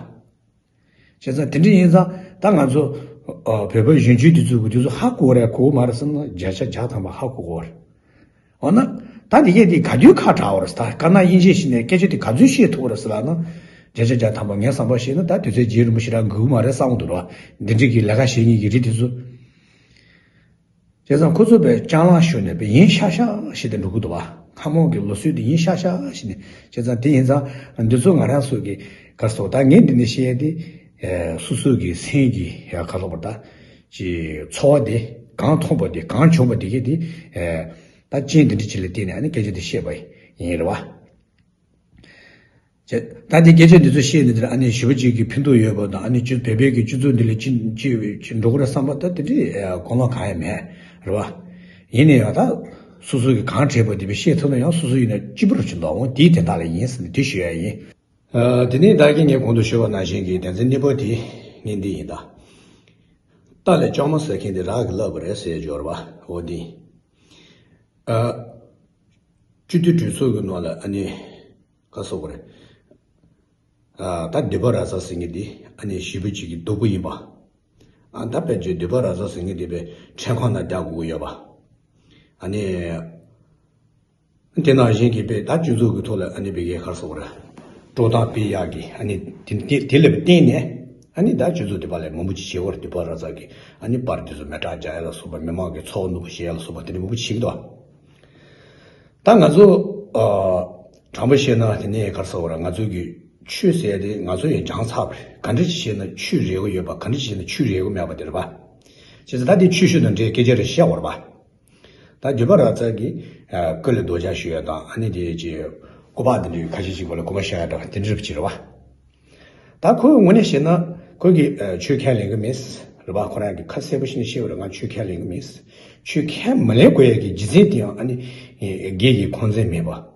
བྱས་ཙང་དེ་འདྲ་ཡིན་ཙང་ད་ང་ཚོ་བོད་པ་གཞོན་སྐྱེས་འདི་ཚོ་གི་འདི་ཚོ་ཧ་གོ་རེད་གོ་མ་རེད་བསམ་ན་བརྒྱ་ཆ་བརྒྱ་ཐམ་པ་ཧ་གོ་གོ་རེད། འོ་ན། ད་འདི་གས་འདི་ག་དུས་ཁ་གྲག་བ་རེད་ད། དཀར་ནག་དབྱེ་འབྱེད་ཞིག་ནས་སྐད་ཆ་འདི་ག་ཚོད་བཤད་ཐུབ་པ་རེད་ཟེར་ལབ་ན། བརྒྱ་ཆ་བརྒྱ་ཐམ་པ་ངས་བསམ་པ་བཤད་ན་ད་དུས་ཚོད་རྗེས་རིང་པོ་ཞེ་དྲག་འགོར་གི་མ་རེད་བསམ་གི་འདུག་ར། འདི་འདྲ་གི་ལས་ཀ་བྱེད་མཁན་གྱི་རིགས་དེ་ཚོ། བྱས་ཙང་ཁོ་ཚོ་དཔེ་སྤྱང་ལངས་ཤོར་ནས་དཔེ་ཡིན་ཤག་ཤག་ཞིག་ཏུ་འགྲོ་གི་འདུག་བ། ཁ་མོ་གི་ལོ་སྲོལ་དེ་ཡིན་ཤག་ཤག་ཞིག་ནས། བྱས་ཙང་དེ་ཡིན་ཙང་འདི་ཚོ་ང་རང་ཚོ་གི་ག་རེ་ཟེར་ད་ངས་འདི་ནས་བཤད་ཡ་དེ། སོ་སོ་གི་སེམས་ཀྱི་ཡ་ག་ལབ་པ་ད། ཅི་ཚོར་བ་དེ་གང་མཐོང་པ་དེ་གང་བྱུང་པ་དེ་གས་དེ། ད་རྐྱེན་འདི་འདྲ་ཅིག་ལ་བརྟེན་ནས་ཨ་ནི་སྐད་ཆ་དེ་བཤད་པ་ཡིན་རེད་བ། ཅེས། ད་དེ་སྐད་ཆ་འདི་ཚོ་བཤད་ནས་དེར་ཨ་ནི་ཞེ་པོ་ཅིག་གི་ཕན་ཐོགས་ཡོད་པ་དང་ཨ་ནི་སྤྱི་བོད་པའི་གི་སྤྱི་ཚོགས་འདི་ལ་ཅི་ཅི་ཅི་འགྲོ་གི་རེད་བསམ་པ་ད་དེ་འདྲའི་གོ་ལོང་གང་ཡང་མེད་རེད་བ། ཡིན་ནའི་ཡང་ད་སོ་སོ་གི་གང་དྲན་པ་དེ་བས་བཤད་ཐུབ་ན་ཡང་སོ་སོ་ཡིན་ན་སྐྱིད་པོ་རུ་ཕྱིན་འདུག་འོང་དེའི་དོན་དག་ལ་ཡིན་ཟེར་ནས་དེ་ཞུ་ཡ་ཡིན། དེ་ནས་བདག་གིས་ངས་གོང་དུ་ཞུས་པ་ནང་བཞིན་གྱི་དོན་ཚན་གཉིས་པ་དེ་ངས་འདི་ཡིན་ད། རྟ་ལས་ལྕང་མ་ཟེར་མཁན་དེ་རག་གི་ལབ་པ་རེད་ཟེར་འབྱོར་བ་འོ་འདི། སྤྱི་འཐུས་གྲོས་ཚོགས་ཀྱི་ནང་ལ་ཨ་ནི། ག་སོགས་པ་རེད། ད་འདོད་པ་ར་ཟ་ཟེར་མཁན་དེ་ཨ་ནི་ཞེ་པོ་ཅིག་གི་སྡུག་པོ་ཡིན་པ། ཨ་ད་ཕལ་ཆེར་འདོད་པ་ར་ཟ་ཟེར་མཁན་དེ་པའི་ཁྲལ་ཁང་ནང་རྒྱག་དགོས་ཀྱི་ཡོད་པ། ཨ་ནི། དེ་ནང་བཞིན་གྱི་པའི་ད་སྤྱི་ཚོགས་ཀྱི་ཐོག་ལ་ཨ་ནི་པའི་ག་སོགས་པ་རེད། སྤྲོ་སྟངས་སྤེལ་ཡག་གི་ཨ་ནི་དེ་དེ་དེ་ལ་བརྟེན་ནས་ཨ་ནི་ད་སྤྱི་ཚོགས་དེ་པ་ལས་མང་པོ་ཅིག་བྱེད་པར་འདོད་པ་ར་ཟ་གི་ཨ་ནི་པར་དེ་ཚོ་མེ་སྲེག་རྒྱག་ཡ་ལ་སོགས་པ་མི་མང་གི་ཚོགས་འདུ་བྱེད་ཡ་ལ་སོགས་པ་དེ་འདྲ་མང་པོ་བྱེད་ཀྱི་འདུག་ད་ང་ཚོ། དྲང་པོ་བཤད་ན་དེ་ནས་ག་རེ་ཟེར་བ་རེད། ང་ཚོའི་གི་ཆོས་ཟེར་ཡ་དེ་ང་ཚོ་ཡང་སྦྱངས་ཚར་བ་རེད། ག་འདྲ་ཅིག་བྱས་ན་ཆོས་རེད་གི་ཡོད་པ། ག་འདྲ་ཅིག་བྱས་ན་ཆོས་རེད་གི་མེད་པ་དེ་རེད་པ། བྱས་ཙང་ད་དེ་ཆོས་ཞུ་དང་འབྲེལ་སྐད་ཆ་རེ་བཤད་བར་པ། ད་འདོད་པ་ར་ཙ་གི་ཀུན་ལས་རྡོ་རྗེ་ཞུ་ཡ་དང་ཨ་ནི་དེ་ཅི་སྐུ་པར་དེ་འདྲའི་ཁ་ཤས་ཅིག་བ་ལ་སྐུ་པར་བཞག་ཡ་དང་དེ་འདྲ་རེ་ཅིག་རེད་པ། ད་ཁོའི་ངོས་ནས་བཤད་ན་ཁོས་གི་ཆོས་ཁས་ལེན་གི་མེད། རེད་པ། ཁོ་རང་གི་ཁ་གསལ་པོ་ཞིག་ནས་བཤད་པ་རེད། ང་ཆོས་ཁས་ལེན་གི་མེད། ཆོས་ཁས་མ་ལེན་དགོས་ཡ་གི་རྒྱུ་མཚན་དེ་ཡང་ཨ་ནི་སྒེར་གྱི་ཁོང་ཚན་མེད་པ།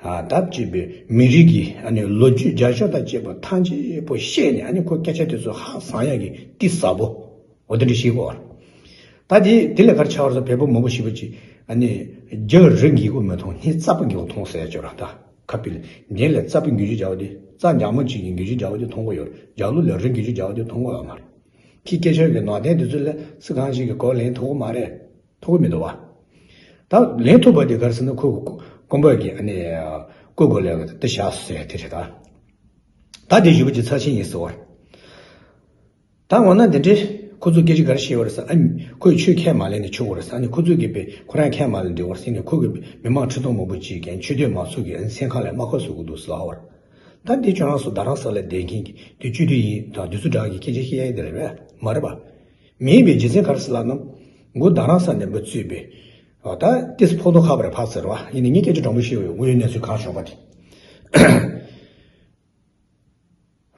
ད་ཅེས་པའི་མི་རིགས་ཀྱི་ཨ་ནི་ལོ་རྒྱུས་བརྒྱ་ཆ་དང་བཅས་པ་ཐམས་ཅད་པོ་བཤད་ནས་ཨ་ནི་ཁོ་སྐད་ཆ་དེ་ཚོ་ཧ་བཟང་ཡ་གི་གཏིང་ཟབ་པོ་འོ་དེ་འདྲ་བཤད་གོ། ད་དེ་དེ་ལས་ག་རེ་ཆགས་པ་རེད་ཟེར་བོད་པ་མང་པོ་ཞིག་པ་ཅིག་ཨ་ནི་རྒྱ་རི་འགས་མགོ་མི་ཐོན། སྣེ་རྩ་བ་འགས་མགོ་མཐོང་ཟེར་ཡ་ཅིག་ཡོད་རེད། ད་ཁ་པི་ལ་འདི་ལས་རྩ་བ་འགས་རྒྱུ་རྒྱག་པ་དེ་རྩ་འཇམ་མོ་ཅིག་གིས་འགས་རྒྱུ་རྒྱག་པ་དེ་མཐོང་གོ་ཡོད་རེད། རྒྱ་ལོ་ལས་རི་འགས་རྒྱུ་རྒྱག་པ་དེ་མཐོང་གོ་ཡོད་མ་རེད། ཁྱི་སྐད་ཆ་གི་ནང་དོན་དེ་ཚོ་ལ་སུ་གང་ཞིག་གིས་གོ་ལེན་ཐུབ་ཀྱི་མ་རེད། ཐུབ་ཀྱི་མི་འདུག་བ། ད་ལེན་ཐུབ་པ་དེ་ག་རེ་ཟེར་ན་ཁོ་ཀོང་པོ་གི་ཨ་ནི་ཀོ་གོ་ལས་དེ་བཞག་ཟེར་དེ་རེད་ད། ད་དེ་ཞུ་བ་ཅིག་ཚར་ཕྱིན་ཡིན་ཟེར་བ། ད་འོ་ན་དེ་འདྲའི་ཁོ་ཚོ་སྐད་ཆ་ག་རེ་བཤད་པ་རེད་ཟེར། ཨ་ནི་ཁོས་ཆོས་ཁས་མ་ལེན་ནས་ཆོག་གི་རེད་ཟེར། ཨ་ནི་ཁོ་ཚོས་གི་པའི་ཁོ་རང་ཁས་མ་ལེན་འདྲི་བར་ཟེར་ནས་ཁོ་གི་མི་མང་ཁྲི་སྟོང་མང་པོ་ཅིག་གིས་ཆོས་དད་མ་ཚོགས་ཀྱི་ཨ་ནི་སེམས་ཁམས་ལ་རྨ་ཁ་བཟོ་གི་འདུག་ཟེར་ལབ་པ་རེད། ད་འདི་ཁྱོད་རང་ཚོ་རྡ་རམ་ས་ལ་བསྡད་མཁན་གྱི་དེ་སྤྱི་འཐུས་ཡིན་དང་དེ་ཚོ་འདྲ་གི་སྐད་ཆ་བཤད་ཡ་དེ་རེད་པས་མ་རེད་པ། མེད་པའི་རྒྱུ་མཚན་ག་རེ་ཟེར་ལབ་ན། མགོ་རྡ་རམ་ས་ནས་མི་གཙོས་པའི་ད་ཏིས་ཕོ་ཏོ་ཁ་པར་ཕབ་ཟེར་བ་ཡིན་ནི་ངས་སྐད་ཆ་དྲང་པོ་བཤད་ཡོད། དངོས་ཡོད་གནས་ཚུལ་གང་བྱུང་བ་དེ།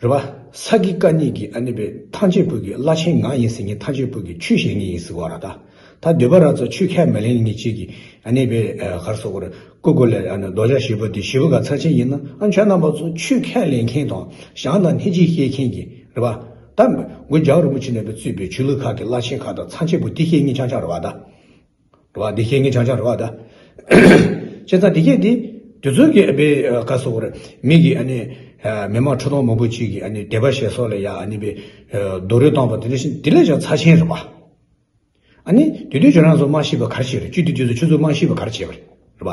རེད་པ། ས་དགེ་བཀའ་རྙིང་གི་ཨ་ནི་པའི་ཐམས་ཅད་པོ་གི་བླ་ཆེན་ང་ཡིན་ཟེར་མཁན་ཐམས་ཅད་པོ་གི་ཆོས་བཤད་མཁན་ཡིན་ཟེར་བ་ར་ད། ད་འདོད་པ་ར་ཚོ་ཆོས་ཁས་མི་ལེན་མཁན་གཅིག་གིས་ཨ་ནི་པའི་ག་རེ་ཟེར་དགོས་རེད། ཀུ་ཀུ་ལ་ཨ་ནི་རྡོ་རྗེ་ཞེ་པོ་དེ་ཞེ་པོ་ག་ཚར་ཆེན་ཡིན་ན་ཨ་ཁྱོད་རྣམ་པ་ཚོ་ཆོས་ཁས་ལེན་མཁན་དང་ཞང་དང་སྙིང་རྗེ་བཤད་མཁན་གྱི་རེད་པ། ད་མགོ་རྒྱལ་བ་རིན་པོ་ཆེ་ནས་པའི་གཙོས་པའི་ཆོས་ལུགས་ཁག་གི་བླ་ཆེན་ཁག་དང་ཚང་ཆེན་པོ་དེ་བཤད་མཁན་ཆང་ཆང་རེད་པ་ད། རེད་པ། འདི་བཤད་མཁན་ཆང་ཆང་རེད་པ་ད། བྱས་ཙང་འདི་གས་འདི་དེ་ཚོ་གི་ཨ་པའི་ག་སོགས་རེད། མི་གི་ཨ་ནི་མི་མང་ཁྲི་སྟོང་མང་པོ་ཅིག་གི་ཨ་ནི་དད་པ་བྱེད་སོགས་ལ་ཡ་ཨ་ནི་པའི་རྡོག་རོལ་བཏང་པ་དེ་འདྲ་ཞིག་འདི་ལས་ཀྱང་ཚབས་ཆེན་རེད་པ། ཨ་ནི་དེ་དུས་ཁྱོད་རང་ཚོ་མ་ཤེས་པ་ག་རེ་བྱས་པ་རེད། སྤྱི་འཐུས་དེ་ཚོ་ཁྱོད་ཚོ་མ་ཤེས་པ་ག་རེ་བྱས་པ་རེད། རེད་པ།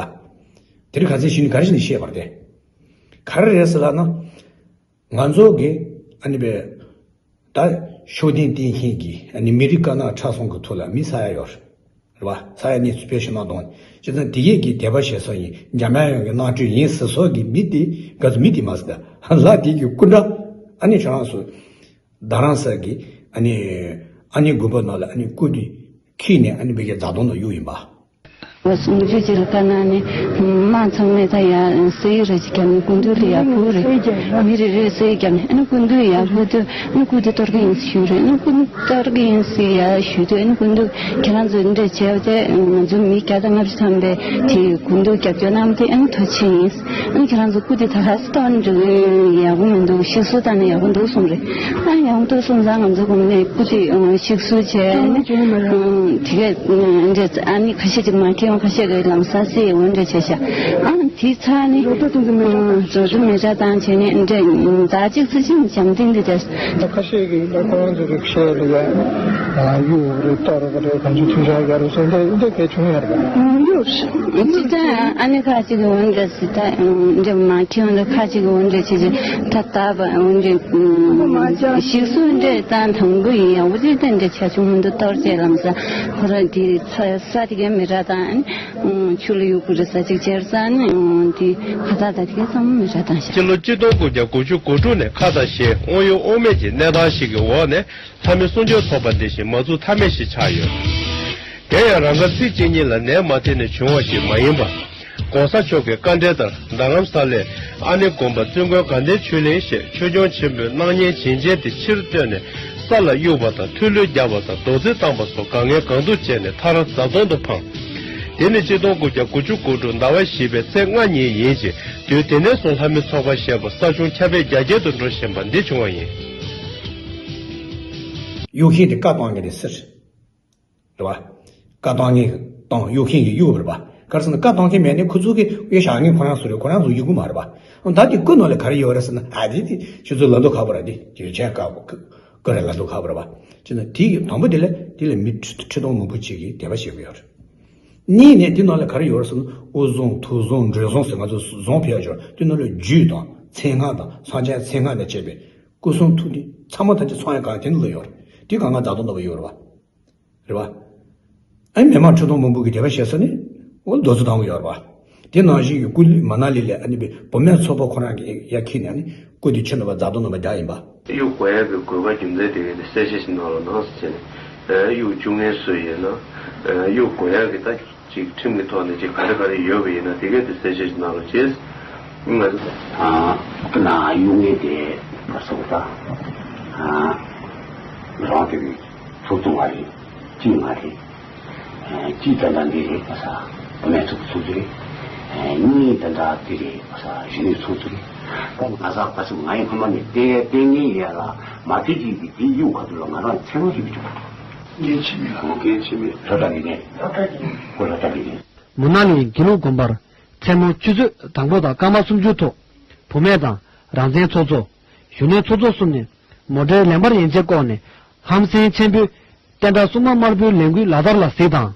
དེ་རིང་ག་ཚོད་ཞིག་ནས་ག་རེ་བྱས་ནས་བཤད་པ་རེད་དེ། ག་རེ་རེད་ཟེར་ལབ་ན། ང་ཚོ་གི་ཨ་ནི་པའི་ད་ཤུགས་ལྡན་བསྟེན་མཁན་གྱི་ཨ་ནི་མི་རིགས་དཀར་ནག་ཁྲ་ཚོམ་གྱི་ཐོག་ལ་མི་ས་ཡ་ཡོད་རེད་པ། ས་ཡ་གཉིས་ཚུད་པའི་ཕྱི་ནང་གདོང་། བྱས་ཙང་དེ་གས་ཀྱི་དད་པ་བྱེད་ས་ཡིན། འཇམ་དབྱངས་ཡོངས་ཀྱི་རྣམ་སྤྲུལ་ཡིན་ཟེར་སོགས་ཀྱི་མི་དེ་ག་ཚོད་མི་དེ་མ་ཟད་ལ་དེ་གི་སྐུ་འདྲ་ ཨ་ནི་ཁྱོད་རང་ཚོ་རྡ་རམ་ས་ལ་གི་ཨ་ནི་ཨ་ནི་དགོན་པ་ནང་ལ་ཨ་ནི་སྐུ་དེ་འཁྱེར་ནས་ཨ་ནི་བོད་ཀྱི་བཟའ་བཏུང་ནང་གཡུགས་ཡིན་པ། བ་གསུང་ཆོས་ཅིག་ལ་བཀའ་གནང་ནས་དམངས་ཚང་མས་ད་ཡ་གསེར་ར་ཅིག་བརྒྱབ་ནས་སྐུ་མདུན་ལ་ཡ་ཕུལ་རེད། མི་རེ་རེས་གསེར་བརྒྱབ་ནས་ཨ་ནི་སྐུ་མདུན་ཡ་ཕུལ་དུས་ཨ་ནི་སྐུ་དེ་གཏོར་གི་ཡིན་ཞུས་རེད། ཨ་ནི་སྐུ་གཏོར་གི་ཡིན་ཟེར་ཡ་ཞུས་དུས་ཨ་ནི་སྐུ་མདུན་ཁྱེད་རང་ཚོས་འདི་འདྲ་བྱས་པ་དེ་ང་ཚོ་མི་བརྒྱ་དང་ལྔ་བཅུ་ཐམ་པས་དེ་སྐུ་མདུན་རྒྱབ་སྐྱོར་གནང་དེ་ཨ་ནི་ཐུགས་རྗེ་ཆེ་ཡིན། ཨ་ནི་ཁྱེད་རང་ཚོ་སྐུ་དེ་ད་ལྷ་ས་གཏོང་འགྲོ་ཡག་པོ་མི་འདུག་ཤིག་གསོ་བཏང་ན་ཡག་པོ་འདུག་གསུངས་རེད། ཨ་ཡག་པོ་འདུག་གསུངས་ཙང་ང་ཚོ་གོང་ནས་སྐུ་དེ་ཤིག་གསོ་བྱས་ནས་དེ་གས་འདྲ་ཨ་ནི་ཁ་ཤས་ཅིག་མ་ཁེངས་ཁ་ཤས་ཀྱིས་ལམ་སང་སེ་འོ་འདྲ་བྱས་ཤག་ཨ་དེ་ཚར་ནས་རོ་ཏོ་མེ་སྲེག་བཏང་བྱས་ནས་འདྲ་ཟླ་གཅིག་ཙམ་ཞིག་བྱམས་ལྡན་འདི་འདྲ། ཁ་ཤས་ཀྱིས་ད་ཁོ་རང་ཚོ་རིགས་བཤད་ལ་ཡ་གཡུག་རེད་གཏོར་རེད་གང་ཅི་ཐུག་ཤག་ཡ་རེད་ཟེར་འདྲ་འདྲ་གས་བྱུང་ཡོད་རེད། ཅི་ད་ཨ་ནི་ཁ་ཅིག་འོ་འདྲ། ད་འདྲ་མ་ཁྱོད་འདི་ཁ་ཅིག་འོ་འདྲ་བྱེད་ཀྱི་ད་ལྟ་བ་འོ་འདྲ་ཞིག་གསོ་འདྲ་ད་དང་པོ་ཡིན་ཡང་འོ་དེ་ད་འདྲ་ཆ་ཆུང་མི་འདུག་གཏོར་བྱས་ལམ་ས་ཁོ་རང་དེ་ས་ས་དེ་གའི་མི་ར་དང་ཆུ་ལ་གཡུག་པོ་རེ་ས་ཅིག་བྱེར་ས་ནི་དེ་ཁ་ད་ད་དེ་གའི་ཚང་མ་མི་ར་དང་ཤ། སྤྱི་ལོ་གཅིག་སྟོང་དགུ་བརྒྱ་དགུ་བཅུ་གོ་དྲུག་ནས་ཁ་དང་ཞེ་དབང་ཡོད་དབང་མེད་ཀྱི་གནས་སྟངས་ཤིག་གི་འོག་ནས་ལྷ་མི་གསུང་ཆོས་ཚོགས་པ་འདི་བཞིན་མ་བཙུགས་ཐབས་མེད་ཞིག་ཆགས་ཡོད། དེ་ཡང་རང་དགར་ཚིག་གཅིག་གཉིས་ལ་ནད་མ་ཐེབས་ནས་བྱུང་བ་ཞིག་མ་ཡིན་པར། ༸གོང་ས་མཆོག་གི་བཀའ་འབྲེལ་ལྟར་རྡ་རམ་ས་ལའི་ཨ་ནེ་དགོན་པ་བཙུན་དགོན་དགའ་ལྡན་ཆོས་གླིང་ཞེས་ཆོས་སྐྱོང་ཆེན་པོའི་སྣང་བརྙན་བྱིན་ཅན་དེ་ཕྱིར་བཏོན་ནས་ས་ལ་གཡུགས་པ་དང་མཐོལ་ལོས་བརྒྱབ་པ་དང་རྡོག་རྫིས་བཏང་པ་སོགས་དཀའ་ངལ་གང་ཐུག་བྱས་ནས་མཐར་བཟའ་བཏུང་དུ་འཕངས། དེ་ནི་གཅིག་སྟོང་དགུ་བརྒྱ་དགུ་བཅུ་གོ་དྲུག་ཟླ་བ་བཞི་པའི་ཚེས་ལྔ་ཉིན་ཡིན་ཞིང་དུས་དེ་ནས་བཟུང་ལྷ་མི་ཚོགས་པ་ཞེས་པ་ས་ཆུང་ཁྱབ་སྤེལ་རྒྱ་སྐྱེད་དུ་འགྲོ་བཞིན་པ་འདི་བྱུང་བ་ཡིན། གཡུག་མཁན་དེ་བཀའ་བཏང་མཁན་དེ་སུ་རེད་བ། བཀའ་བཏང་མཁན་གྱིས་བཏང་གཡུག་མཁན་གྱིས་གཡུག་པ་རེད་བ། ག་རེ་ཟེར་ན་བཀའ་བཏང་མཁན་མེད་ནས་ཁོ་ཚོ་གིས་གཡུག་བཞག་མཁན་ཁོ་རང་ཚོ་རེད། ཁོ་རང་ཚོ་གཡུག་གི་མ་རེད་བ། ད་དེ་སྐུ་ནང་ལ་ག་རེ་ཡོད་རེད་ཟེར་ན་ཨ་དེ་དེ་ཁྱོད་ཚོ་ལ་དོ་ཁ་པོ་ར་དེ་དེ་བྱས་ཀ་ཀ་རེ་ལ་དོ་ཁ་པོ་རེད་བ། ཅེ་ན་དེ་གི་དང་པོ་དེ་ལ་དེ་ལ་མི་ཁྲི་ཁྲི་སྟོང་མང་པོ་ཅིག་གིས་དད་པ་བྱེད་ཀྱི་ཡོད་རེད། གཉིས་ནས་དེ་ནང་ལ་ག་རེ་ཡོད་རེད་ཟེར་ན་དབུ་བཟུང་ཐུགས་བཟུང་མགྲོན་བཟུང་ཟེར་ང་ཚོ་བཟུང་ཕེབས་ཡོད་ཀྱང་དེ་ནང་ལ་རྒྱུད་དང་མཚན་སྔགས་དང་སངས་རྒྱས་མཚན་སྔགས་ནས་བྱས་པའི་སྐུ་གསུང་ཐུགས་དེ་ཚང་མ་ཐམས་ཅད་ཚང་ཡ་གང་དེ་ནང་ལ་ཡོད་རེད། དེ་གང་ག་བརྡ་དོན་ལྟ་བུ་ཡོད་རེད་བ། རེད་བ། ཨ་ནི་མི་མང་ཁྲི་སྟོང་མང་པོ་གིས་དད་པ་བྱེད་ས་ནི་འོ་རྡོ་རྩེ་དང་པོ་ཡོད་རེད་བ། དེ་ནང་བཞིན་གྱི་སྐུ་ལུས་མ་ན་ལི་ལས་ཨ་ནི་བུད་མེད་ཚོགས་པ་ཁོ་རང་གིས་ཡར་འཁྱེར་ནས་ཨ་ནི་སྐུ་དེ་ཁྱོན་ནས་བ་བརྡ་དོན་ལྟ་བུ་རྒྱག་ཡིན་པ། གཡུག་དགོས་ཡག་གི་དགོས་པ་རྒྱུ་མཚན་དེ་གས་དེ་གསལ་བཤད་ཞིག་གནང་རོགས་གནང་ཟེར་བྱས་ནས། གཡུག་བཅུག་མཁན་སུ་ཡིན་ན། གཡུག་དགོས་ཡག་གི་ད་ཅིག་ཁྲིམས་ཀྱི་ཐོག་ནས་ཅིག་ག་རེ་ག་རེ་ཡོད་པ་ཡིན་ན་དེ་གས་དེ་གསལ་བཤད་ཞིག་གནང་རོགས་བྱས། ང་ཚོ། སྐུ་ན་གཡུག་མཁན་དེ་བར་སོང་ད། རང་དེ་ཚོགས་གཙོ་ང་རེད། གཅིག་ང་རེད། གཅིག་ད་ལྟ་འདི་རེད་པ་ས། བུད་མེད་ཚོགས་ཚོགས་གཙོ་རེད། གཉིས་ད་ལྟ་འདི་རེད་པ་ས་གཞོན་ནུ་ཚོགས་གཙོ་རེད། ད་ང་ས་པ་ས་ང་ཡི་ཕ་མ་ནས་བལྟས་བལྟས་ངན་ཡས་ལ་མ་བལྟས་ཀྱི་གི་དེ་གཡུག་ཁ་ཐུག་ལ་ང་རང་མཚན་མོ་ཞིག་བྱུང་། འགན་ཆེ་མེད་ལ། འགན་ཆེ་མེད་ལོ་ད་འདི་ནས་ཁོ་ལོ་ད་འདི་ནས། མུ་ན་ལིའི་དགེ་ལུགས་དགོན་པར་མཚན་མོ་ཆུ་ཚོད་དང་པོ་དང་སྐར་མ་སུམ་ཅུ་ཐོག་བུད་མེད་དང་རང་བཙན་ཚོགས་གཙོ། གཞོན་ནུ་ཚོགས་གཙོ་གསུམ་ནས་མོ་ཊའི་ལེན་པར་ཡན་ཆད་བཀོག་ནས་ཧམ་སེམས་ཆེན་པོས་བསྟན་དགྲ་སྲུང་མ་དམར་པོའི་ལས་འགུལ་ལག་བསྟར་ལ་གཟིགས་དང་།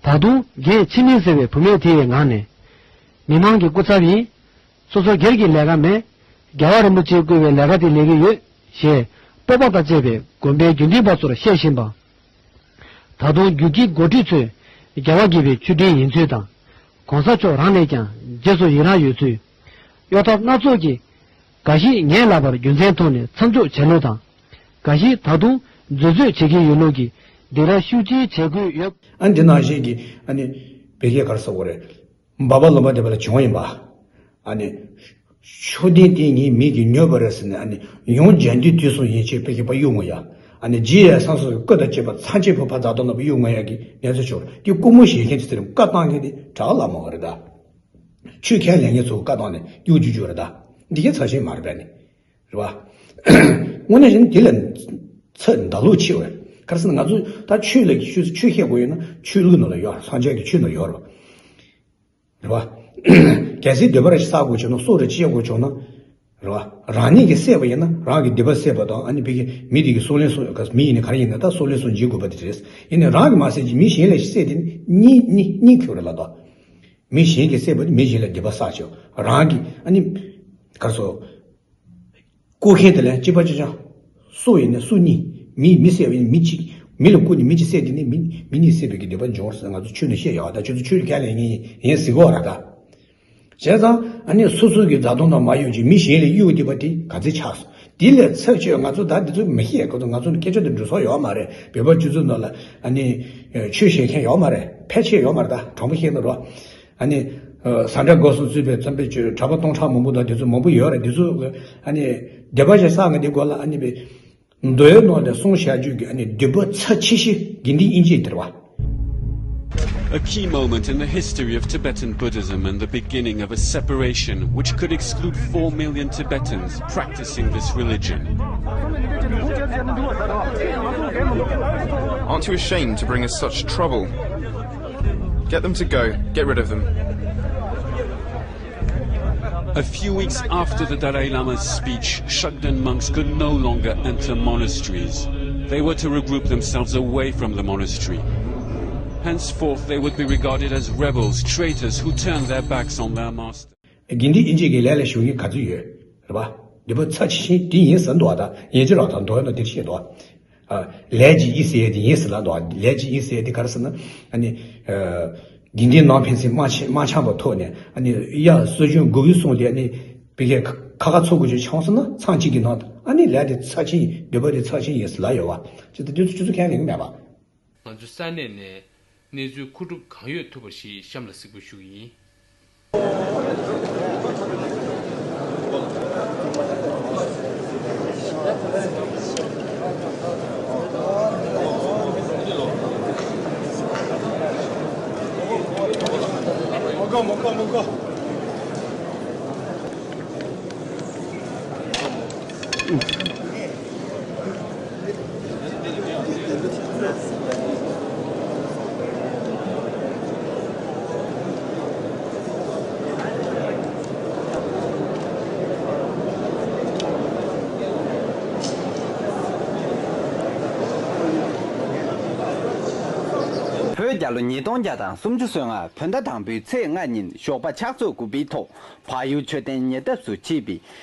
ད་དུང་འགན་ཆེ་མིན་ཟེར་བའི་བུད་མེད་དེ་ཡི་ངག་ནས། མི་མང་གི་སྐུ་ཚབ་ཡིན། སོ་སོ་སྒེར་གྱི་ལས་ཀ་མེད། རྒྱལ་བ་རིན་པོ་ཆེས་བསྐུལ་བའི་ལས་ཀ་དེ་ལས་ཀྱི་ཡོད་ཞེས་སྤོབས་པ་དང་བཅས་པའི་དགོན་པའི་དགེ་འདུན་པ་ཚོར་བཤད་བཞིན་པ། ད་དུང་རྒྱུག་ཁྱི་འགོ་ཁྲིད་ཚོས་རྒྱལ་བ་དགྱེས་པའི་མཆོད་སྤྲིན་ཡིན་ཚུལ་དང་། ༸གོང་ས་མཆོག་རང་ལས་ཀྱང་རྗེས་སུ་ཡི་རང་ཡོད་ཚུལ། གཡོ་ཐབས་སྣ་ཚོགས་ཀྱིས་འགའ་ཞིག་ངའི་ལག་པར་རྒྱུ་མཚན་མཐོང་ནས་མཚམས་འཇོག་བྱས་ལུགས་དང་། འགའ་ཞིག་ད་དུང་འཛུལ་རྩོད་བྱེད་ཀྱི་ཡོད་ལུགས་ཀྱི་སྡིགས་ར་ཤུགས་ཆེ་བྱེད་དགོས་ཡོད། ཨ་འདི་ནང་བཞིན་གྱི་ཨ་ནི་བེ་གའི་གར་ས་འོ་རེད། འབའ་པ་ལོ་མ་དེ་བ་ལ་བྱུང་བ་ཡིན་པ། ཨ་ནི། ཤུགས་ལྡན་དེ་ངའི་མིག་གིས་ཉོས་པ་རེད་ཟེར་ནས་ཨ་ནི་ཡོང་རྒྱ་འདི་དུས་སུ་ཡིན་ཆེད་པེ་ཀི་པ་གཡུག་ངོ་ཡ། ཨ་ནི་རྗེ་ཡ་སང་སོ་སྐུ་དང་བཅས་པ་ཚང་ཆེད་ཕོ་ཕ་རྫ་དོ་ནོ་པ་གཡུག་ངོ་ཡ་གི་གནས་ཚུལ་ཆོག་དེ་སྐུ་མོ་ཞེས་མཁན་དེ་ཚེ་རིང་བཀའ་བཏང་མཁན་དེ་གྲགས་ལ་མ་བ་རེད་ད། ཆོས་ཁས་ལེན་མཁན་ཚོ་བཀའ་བཏང་ནས་གཡུག་རྒྱུ་རྒྱུ་རེད་ད། འདི་གའི་ཚ་ཞེ་མ་རེད་པས་ནི། རེད་བ། དངོས་གནས་བཞིན་དེ་ལ་ཚ་འདའ་ལུགས་ཆེ་བས། ག་རེ་ཟེར་ན་ང་ཚོ་ད་ཆོས་ལ་ཆོས་ཆོས་བཤད་དགོས་ཡོད་ན་ཆོས་ལུགས་ནང་ལ་ཡོད་སངས་རྒྱས་ཀྱི་ཆོས་ནང་ཡོད་རེད་བ། རེད་བ། གལ་སྲིད་འདོད་པ་རེ་ཞིག་བསགས་དགོས་བྱུང་ན་སྲོག་རེ་གཅད་དགོས་བྱུང་ན། རེད་བ། རང་ཉིད་ཀྱིས་བསད་པ་ཡིན་ན་རང་གི་སྡིག་པ་བསད་པ་དང་ཨ་ནི་ཕ་གི་མི་དེ་གི་སྲོག་ལན་གསོ་ག་མི་ཡིན་ན་ག་རེ་ཡིན་ན་ད་སྲོག་ལན་གསོ་བྱེད་དགོས་པ་དེ་རེད། ཡིན་ནའི་རང་གིས་མ་བསད་ཀྱི་མི་གཞན་ལ་བསད་དེ་ནི་གཉིས་གཉིས་གཉིས་ཁེ་རེད་ལ་དོ། མི་གཞན་གྱིས་བསད་པ་དེ་མི་གཞན་ལ་སྡིག་པ་བསགས་ཆོག་རང་གིས་ཨ་ནི། ག་རེ་ཟེར། རྐུ་མཁན་དེ་ལ་གཅིག་པ་གཅིག་རྐྱང་། སུ་ཡིན་ན་སུ་གཉིས། མི་མི་བསད་པ་ཡིན་མི་གཅིག་མི་ལ་རྐུ་ནས་མི་གཅིག་བསད་དེ་ནི་མི་མི་གཉིས་བསད་པའི་གི་སྡིག་པ་འབྱུང་ཟེར་ང་ཚོ་ཆོས་ནས་བཤད་ཡོད་ད་ཁྱོད་ཚོ་ཆོས་ལ་ཁས་ལེན་ངེས་ཡིན་ཟེར་གོ་ར་ད། བྱས་ཙང་ཨ་ནི་སོ་སོ་གི་རྫ་དོང་དང་མ་ཡོང་ཅིག་མི་གཞན་ལ་གཡུག་བསྡད་པ་དེ་ག་ཚོད་ཆགས་སོང་ དེ་ལས་ཚབས་ཆེ་བ་ང་ཚོ་ད་འདི་ཚོ་མི་ཤེས། ཁོ་ཚོ་ང་ཚོ་ནི་སྐད་ཆ་དེ་འགྲོ་ས་ཡོད་མ་རེད། བོད་པ་སྤྱི་ཚོགས་ནང་ལ་ཨ་ནི་ཆོས་བཤད་མཁན་ཡོད་མ་རེད། ཕལ་ཆེར་ཡོད་མ་རེད། ད་དྲང་པོ་བཤད་ན་རོ། ཨ་ནི། ཟ་འདྲ་སྒོ་གསུམ་ཚུད་པའི་བསམ་པའི་ཆོས་གྲྭ་པ་སྟོང་ཕྲག་མང་པོ་དང་དེ་ཚོ་མང་པོ་ཡོད་རེད། དེ་ཚོ་ཨ་ནི་སྡེ་པ་ཞིག་བསགས་ནས་དེ་སྒོ་ལ་ཨ་ནི་བའི་མདོའི་ནང་ནས་གསུངས་བཞག་རྒྱུ་གི་ཨ་ནི་སྡིག་པ་ཚབས་ཆེ་ཤོས་དགེ་འདུན་དབྱེ་འབྱེད་དེ་རེད་བ། A key moment in the history of Tibetan Buddhism and the beginning of a separation which could exclude four million Tibetans practicing this religion. Aren't you ashamed to bring us such trouble? Get them to go. Get rid of them. A few weeks after the Dalai Lama's speech, Shakden monks could no longer enter monasteries. They were to regroup themselves away from the monastery. Henceforth, they would be regarded as rebels, traitors who turned their backs on their master. དགེ་འདུན་དབྱེ་འབྱེད་ཀྱི་ལས་ལ་ཞུགས་མཁན་ག་ཚོད་ཡོད་རེད་པ། སྡིག་པ་ཚབས་ཆེ་ཤོས་དེ་ཡིན་ཟེར་འདུག་བ། ད་ཡིན་གཅིག་རང་དང་མདོ་ཡི་ནང་དེ་བཤད་འདུག་བ། ལས་ཀྱི་དབྱེ་ཟེར་ཡས་དེ་ཡིན་ཟེར་ལབ་འདུག་ལས་ཀྱི་དབྱེ་ཟེར་ཡས་དེ་ག་རེ་ཟེར་ན། ཨ་ནི། དགེ་འདུན་ནང་ཕན་ཚུན་མ་ཆེ་མ་འཆམ་པ་ཐོག་ནས་ཨ་ནི་གཡག་སྲོལ་རྒྱུན་དགུ་གི་གསུང་དེ་ཨ་ནི་བི་གའི་ཁ་ཁ་ཚོ་དགུ་ཅིག་ཆང་སོང་ན་ཚང་གཅིག་གི་ནང་དུ་ཨ་ནི་ལས་དེ་ཚབས་ཆེན་ཡིན། སྡིག་པ་དེ་ཚབས་ཆེན་ཡིན་ཟེར་ལབ་ཡོད་བ། ཅི་ལྟར་དེ་ཚོ་ཆུ་ཚོད་ཁས་ལེན་གི་མེད་པ། ང་ཚོ་ས་གནས་ནས་གནས་ཚུལ་མཁོ་སྒྲུབ་གང་ཡོད་ཐུབ་པ་ཞིག་གཤམ་ལ་གཟིགས་འབུལ་ཞུ་གི་ཡིན། བོད་རྒྱལ་ལོ་ཉིས་སྟོང་བརྒྱ་དང་སུམ་ཅུ་སོ་ལྔ་བོད་ཟླ་དང་པོའི་ཚེས་ལྔ་ཉིན་ཞོགས་པ་ཕྱག་ཚོད་དགུ་པའི་ཐོག་བལ་ཡུལ་མཆོད་རྟེན་ཉེ་འདབས་སུ་མཆིས་པའི་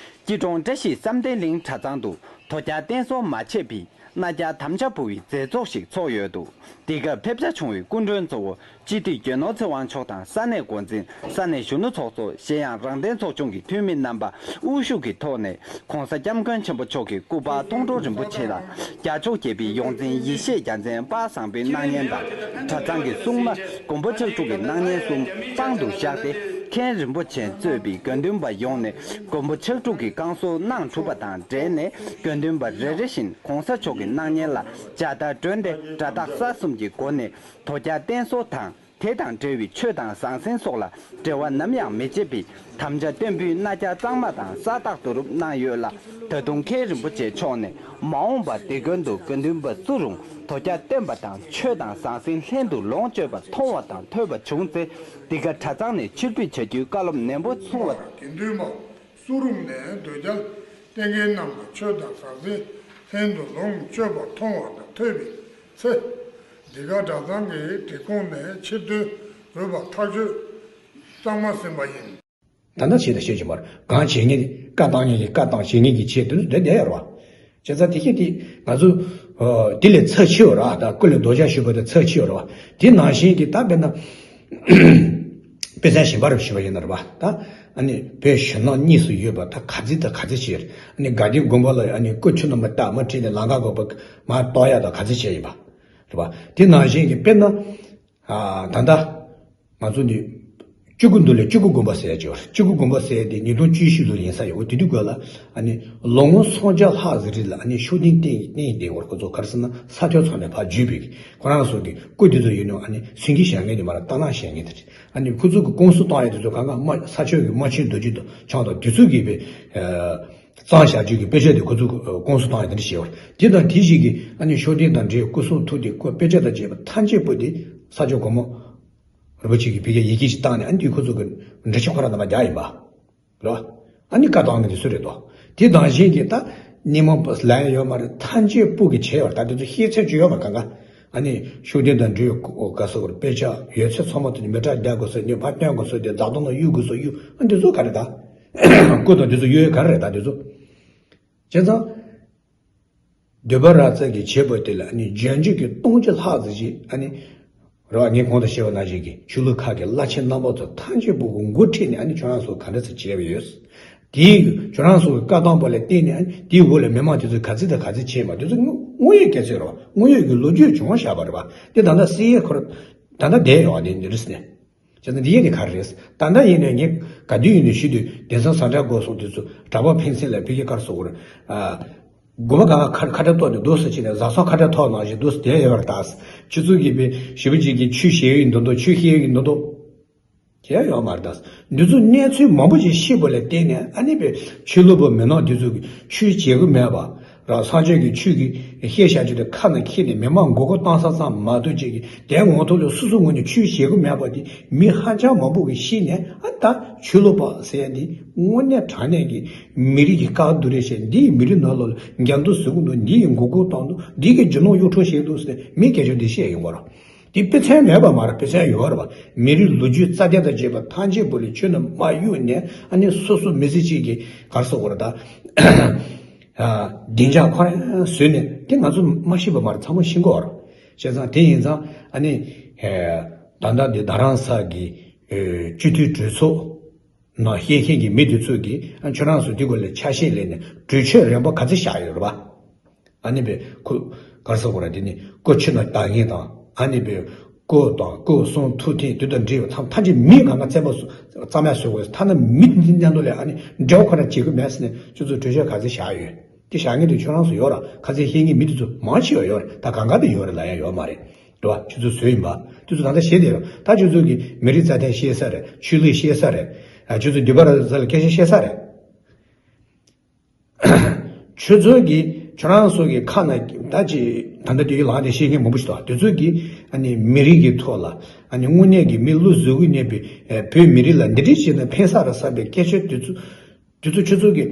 སྐྱིད་གྲོང་བཀྲ་ཤིས་བསམ་གཏན་གླིང་གྲྭ་ཚང་དུ་དོལ་རྒྱལ་བསྟེན་གསོལ་མ་མཆིས་པའི་གནའ་རྒྱལ་དམ་བཅའ་འབུལ་བའི་མཛད་ཚོགས་ཤིག་ཚོགས་ཡོད་འདུག་འདི་གར་ཕེབས་བྱ་བྱུང་བའི་སྐུ་མགྲོན་གཙོ་བོ་སྤྱི་འཐུས་རྒྱལ་ནོར་ཚེ་དབང་མཆོག་དང་ས་གནས་འགོ་འཛིན། ས་གནས་གཞོན་ནུ་ཚོགས་གཙོ། གཞན་ཡང་རང་བདེན་ཚོགས་ཆུང་གི་འཐུས་མི་རྣམ་པ་དབུ་བཞུགས་ཀྱི་ཐོག་ནས་༸གོང་ས་༸སྐྱབས་མགོན་ཆེན་པོ་མཆོག་གི་སྐུ་པར་མཐོང་གྲོལ་རིན་པོ་ཆེ་ལ་རྒྱལ་མཆོག་དགྱེས་པའི་ཡོངས་འཛིན་ཡེ་ཤེས་རྒྱལ་མཚན་དཔལ་བཟང་པོའི་སྣང་བརྙན་དང་གྲྭ་ཚང་གི་སྲུང་མ་མགོན་པོ་ཕྱག་དྲུག་གི་སྣང་བརྙན་གསུམ་དཔང་དུ་བཞག་སྟེ། མཁན་རིན་པོ་ཆེས་གཙོས་པའི་དགེ་འདུན་པ་ཡོངས་ནས་མགོན་པོ་ཕྱག་དྲུག་གི་བསྐང་གསོལ་གནང་གྲུབ་པ་དང་འབྲེལ་ནས། དགེ་འདུན་པ་རེ་རེ་བཞིན་༸གོང་ས་མཆོག་གི་སྣང་བརྙན་ལ་ཇ་དར་སྒྲོན་ཏེ་དགྲ་སྟག་ས་གསུམ་གྱི་སྒོ་ནས་དོལ་རྒྱལ་བསྟེན་གསོལ་དང་། དེ་དང་འབྲེལ་བའི་ཆོས་དང་ཟང་ཟིང་སོགས་ལ་འབྲེལ་བ་ནམ་ཡང་མི་བྱེད་པའི་དམ་བཅའ་བསྟན་འབུལ་གནའ་རྒྱལ་གཙང་མ་དང་ས་རྟགས་བསྡུ་རུབ་གནང་ཡོད་ལ། ད་དུང་མཁན་རིན་པོ་ཆེ་མཆོག་ནས་མ་འོངས་པར་དེ་དགོན་དུ་དགེ་འདུན་པ་སུ་རུང་དོལ་རྒྱལ་བསྟེན་པ་དང་ཆོས་དང་ཟང་ཟིང་ལྷན་དུ་ལོངས་སྤྱོད་པ་མཐོང་བ་དང་ཐོས་པ་བྱུང་ཚེ། འདི་ག་གྲྭ་ཚང་ནས་ཕྱིར་འབུད་བྱ་རྒྱུའི་བཀའ་སློབ་ནན་པོ་གསུང་བ། དགེ་འདུན་པ་སུ་རུང་ནས་དོལ་རྒྱལ་བསྟེན་མཁན་རྣམས་ལ་ཆོས་དང་ཟང་ཟིང་ལྷན་དུ་ལོངས་སྤྱོད་པ་མཐོང་བ་དང་ཐོས་པའི་ཚེ། འདི་ག་གྲྭ་ཚང་གི་སྒྲིག་ཁོངས་ནས་ཕྱིར་འདོན་དགོས་པ་ཐག་ཆོད་གཙང་མ་ཟིན་པ་ཡིན། ད་ལྟ་བྱས་དང་བྱེད་ཀྱི་མ་རེད། གང་བྱེད་མཁན་གྱི་བཀའ་བཏང་མཁན་གྱི་བཀའ་བཏང་། བྱེད་མཁན་གྱི་བྱེད། དེ་ཚོ་དེ་བསྡད་ཡོད་རེད་བ། བྱས་ཙང་དེ་བཞིན་དེ་ང་ཚོ་ཨ་དེ་ལས་ཚབས་ཆེ་བ་རེད་བ། ད་སྐུ་ལས་དོལ་རྒྱལ་ཞུས་པ་དེ་ཚབས་ཆེ་བ་རེད་བ། དེ་ནང་བཞིན་གྱི་ད་དཔེར་ན་དཔེ་མཚོན་གཞན་པ་རུ་ཞུས་པ་ཡིན་ན་རེད་བ། ད་ཨ་ནི་བོད་གཞིས་ནང་གཉིས་སུ་ཡོད་པ་ད་ག་ཚོད་དང་ག་ཚོད་ཅིག་རེད། ཨ་ནི་དགའ་ལྡན་དགོན་པ་ལ་ཨ་ནི་སྐུ་ཆུ་ནང་མར་བཏབ། མར་ཁྲིད་ནས་ལམ་ཁ་གོ་པ་མར་གཏོར་ཡག་ད་ག་ཚོད་བྱས་ཡིན་པ་རེད་བ། དེ་ནང་བཞིན་གྱི་དཔེར་ན། ཨ་ད་ལྟ་ང་ཚོ་འདི་སྤྱི་སྒོ་འདི་ལ་སྤྱི་སྒོ་དགོན་པ་ཟེར་ཡ་ཅིག་ཡོད་རེད། སྤྱི་སྒོ་དགོན་པ་ཟེར་ཡ་དེ་ཉིས་སྟོང་བཅུ་བཞི་ལོ་ཡིན་ས་ཡོད། འོ་དེ་དུས་སྐབས་ལ་ཨ་ནི་ལོ་ངོ་སུམ་བརྒྱ་ལྷག་ཟིག་རིང་ལ་ཨ་ནི་ཤུགས་ལྡན་བསྟེན་བསྟེན་བསྡད་ཡོད་རེད། ཁོ་ཚོ་ག་རེ་ཟེར་ན་ས་ཐོབ་ཚང་ནས་ཕར་བརྒྱུད་པའི་ཁོ་རང་ཚོ་གི་སྐུ་དེ་ཚོ་ཡིན་ནོ་ཨ་ནི་སེང་གེ་བཞག་མཁན་དེ་མ་རེད། སྟག་སྣ་བཞག་མཁན་དེ་རེད། ཨ་ནི་ཁོ་ཚོ་གི་བསྐང་གསོ་བཏང་ཡ་དེ་ཚོ་གང་ག་རྨ་ས་ཆོས་ཀྱི་རྨ་ཆེན་རྡོ་རྗེ་དང་ཆང་དང་དེ་ཚོ་གིས་པའི་ཨ། གཙང་བཞག་རྒྱུ་གི་དཔེ་ཆ་དེ་ཁོ་ཚོས་བསྐང་གསོ་བཏང་ཡ་དེ་འདྲ་བྱས་པ་རེད། དེ་དང་དེ་བཞིན་གྱི་ཨ་ནི་ཤུགས་ལྡན་དང་འབྲེལ་སྐུ་གསུང་ཐུགས་དེ་སྐུ་དཔེ་ཆ་དང་བཅས་པ་ཐམས་ཅད་པོ་དེ་ས་སྐྱ་གོང་མ་རིན་པོ་ཆེ་གིས་ཕ་གིར་ཡི་གེ་ཞིག་བཏང་ནས་ཨ་ནི་དེ་ཁོ་ཚོ་གི་འགྲེལ་བཤད་ཁོ་རང་ཚང་མ་རྒྱག་ཡིན་པ་རེད་བ། ཨ་ནི་བཀའ་བཏང་མཁན་དེ་སུ་རེད་དོ། དེ་དང་གཞན་གྱི་ད་སྣེ་མོ་ལ་ཡ་ཡོད་མ་རེད། ཐམས་ཅད་པོ་གིས་བྱས་པ་རེད། ད་དེ་ཚོ་ཤེས་ཚད་ཅིག་ཡོད་མ་རེད། གང་ག་ཨ་ནི་ཤུགས་ལྡན་དང་འབྲེལ་བའི་ག་ས་གོར་དཔེ་ཆ་ཡོད་ཚད་ཚང་མ་དེ་ནི་མི་དྲག་རྒྱག་དགོས་ས་ནི་ཕར་བཏོན་དགོས་ས་དེ་རྫ་དོང་ནང་གཡུག་དགོས་ས་གཡུག་ཨ་འདི་ཚོ་ག་རེ་ད། སྐུ་དང་དེ་ཚོ་གཡུག་ཡས་ག་རེ་རེད་ད་དེ་ཚོ། བྱས་ཙང་། འདོད་པ་རག་ཚད་ཀྱི་བྱེད་པོ་དེ་ལ་ཨ་ནི་འབྱོན་བྱེད་ཀྱི་སྟོང་ཆ་ལྷག་ཙམ་ཞིག་ཨ་ནི། རེད་བ། ངས་གོང་དུ་བཤད་པ་ནང་བཞིན་གྱི་ཆོས་ལུགས་ཁག་གི་བླ་ཆེན་རྣམ་པ་ཚོ་ཐམས་ཅད་པོ་གི་འགོ་ཁྲིད་ནས་ཨ་ནི་ཁྱོད་རང་ཚོ་ག་འདྲ་ཚོ་བྱས་པ་ཡོད། དེའི་ཁྱོད་རང་ཚོ་གི་བཀའ་བཏང་པ་ལ་བརྟེན་ནས་དེའི་འོག་ལ་མི་མང་དེ་ཚོས་ག་ཚོད་དང་ག་ཚོད་བྱས་པ་དེ་ཚོ་དངོས་དངོས་ཡོད་སྐད་ཆ་རེད་བ། དངོས་ཡོད་ཀྱི་ལོ་རྒྱུས་བྱུང་བཞག་པ་རེད་བ། དེ་ད་ལྟ་སི་ཨེ་ཁོ་ར་ད་ལྟ་བསྡད་ཡོད་བ། དེ་འདི་རེད་ཟེར་ནས། བྱས་ཙང་འདི་ཡིན་ནི་ག་རེ་རེད། ད་ལྟ་ཡིན་ནའི་ངས་ག་དུས་ཡིན་ནའི་ཞུ་དུས་དེང་སང་ཟ་འདྲ་སྒོ་སོང་དེ་ཚོ་གྲྭ་པ་ཕན་ཚུན་ལ་ཕ་གི་ག་རེ་ཟེར་དགོས་རེད། ཨ། དགོན་པ་གང་ག་ཁ་ཁ་བྲལ་ཐོག་ནས་འདུག་སེ་བྱས་ནས་བཟའ་ཚང་ཁ་བྲལ་ཐོག་ནང་བཞིན་འདུག་སེ་བསྡད་ཡོད་པ་རེད་ད། ཁྱེད་ཚོ་གིས་པའི་ཞེ་པོ་ཅིག་གིས་ཆོས་བཤད་ཡོད་འདུག་འདུག་ཆོས་བཤད་ཡོད་འདུག་འདུག་བྱས་ཡོད་མ་རེད་ད། འདི་ཚོ་གནས་ཚུལ་མང་པོ་ཞིག་ཤེས་པ་ལ་བརྟེན་ནས་ཨ་ནི་པའི་ཆོས་ལུགས་པ་མི་ནག་འདི་ཚོ་གིས་ཆོས་བྱེད་གི་མེད་པ། རང་སངས་རྒྱས་ཀྱི་ཆོས་ཀྱི་བཤད་བྱ་ཅིག་དེ་ཁ་ནས་འཁྱེར་ནས་མི་མང་མགོ་སྐོར་བཏང་ས་ཙམ་མ་གཏོགས་ཅིག་གིས་དེ་ངོ་ཐོག་ལ་སོ་སོ་ངོས་ནས་ཆོས་བྱེད་གི་མེད་པ་དེ་མི་ཧ་ཅང་མང་པོ་གིས་ཤེས་ནས། ཨ། ད་ཆོས་ལུགས་པ་ཟེར་ཡ་འདི་དངོས་གནས་དྲང་གནས་ཀྱི་མི་རིགས་ཀྱི་བཀག་སྡུར་རེད་ཤག་འདི་ཡིས་མི་རིགས་ནང་ལོགས་ལ་འགྱུར་ལྡོག་བཟོ་གི་འདུག་འདི་ཡིས་མགོ་སྐོར་བཏང་འདུག་འདི་གིས་རྒྱུ་ནོར་གཡོ་འཕྲོག་བྱེད་འདུག་ཟེར་མི་སྐད་ཆ་འདི་བཤད་ཡོང་བ་རེད། དེ་དཔེ་མཚོན་མེད་པ་མ་རེད། དཔེ་མཚོན་ཡོད་རེད་བ། མི་རིགས་ལོ་རྒྱུས་རྩ་དོན་དང་བཅས་པ་ཐམས་ཅད་པོ་ལ་ཁྱོན་ནས་མ་གཡུགས་ནས། ཨ་ནི་སོ་སོ་མི་ཚེ་གཅིག་གི་ག་རེ་ཟེར་དགོས་རེད་ད། ཨ། བདེ་འཇགས་ཁོ་རང་བཟོས་ནས། དེ་ང་ཚོ་མ་ཤེས་པ་མ་རེད། ཚང་མ་ཤེས་ཀྱི་ཡོད་རེད། བྱས་ཙང་དེ་ཡིན་ཙང་ཨ་ནི། ཨ། ད་ལྟ་འདི་རྡ་རམ་ས་གི། ཨ། སྤྱི་འཐུས་གྲོས་ཚོགས་ནང་བཤད་མཁན་གྱི་མི་དེ་ཚོ་གིས། ཨ། ཁྱོད་རང་ཚོ་དེ་སྐོར་ལ་ཆ་ཤས་ལེན་ནས་གྲོས་ཆོད་རན་པོ་ག་ཚོད་བཞག་ཡོད་རེད་བ། ཨ་ནི་པའི་ཁོ་ག་རེ་ཟེར་དགོས་རེད། དེ་ནི་སྐུ་ཕྱི་ནང་བདག་གཉེར་དང་། ཨ་ནི་པའི་སྐུ་དང་སྐུ་གསུང་ཐུགས་རྟེན་དེ་དང་འབྲེལ་བའི་ཐམས་ཅད་མི་གང་ག་བཙན་པོ་བཟོ་རྩ་མེད་བཟོ་དགོས། ཐ་ན་མི་འདི་མཉམ་དུ་ལ་ཨ་ནི་འབྲེལ་བ་ཁོ་རང་བྱེད་ཀྱི་མེད་ཟེར་ནས་ཁྱོད་ཚོ་གྲོས་ཆོད་ག་ཚོད་བཞག་ཡོད། དེ་བཞག་མཁན་དེ་ཁྱོད་རང་ཚོ་ཡོད་ར། ཁ་ཚིག་བཤད་མཁན་མི་དེ་ཚོ་མང་ཆེ་བ་ཡོད་རེད། ད་གང་ག་དེ་ཡོད་རེད་ལབ་ཡ་ཡོད་མ་རེད། རེད་བ། ཁྱོད་ཚོ་བཟོས་ཡིན་པ། དེ་ཚོ་ད་ལྟ་བཤད་བསྡད་ཡོད། ད་ཁྱོད་ཚོ་གིས་མི་རིགས་རྩ་དོན་བཤད་ས་རེད། ཆོས་ལུགས་བཤད་ས་རེད། ཨ། ཁྱོད་ཚོ་འདི་པར་ཟ་ལ་སྐད་ཆ་བཤད་ས་རེད། ཁྱོད་ཚོ་གིས་ཁྱོད་རང་ཚོ་གི་ཁ་ན་ད་ཅི་ད་ལྟ་དུས་ལངས་ཏེ་བཤད་མཁན་མང་པོ་ཞིག་འདུག་དེ་ཚོ་གིས་ཨ་ནི་མི་རིགས་ཀྱི་ཐོག་ལ། ཨ་ནི་དངོས་གནས་ཀྱི་མི་བློ་གཟུ་བོ་གནས་པའི། ཨ། བོད་མི་རིགས་ལ་འདི་འདྲ་བྱས་ན་ཕན་ས་རེད་བསམ་པའི་སྐད་ཆ་དེ་ཚོ། དེ་ཚོ་ཁྱོད་ཚོ་གིས་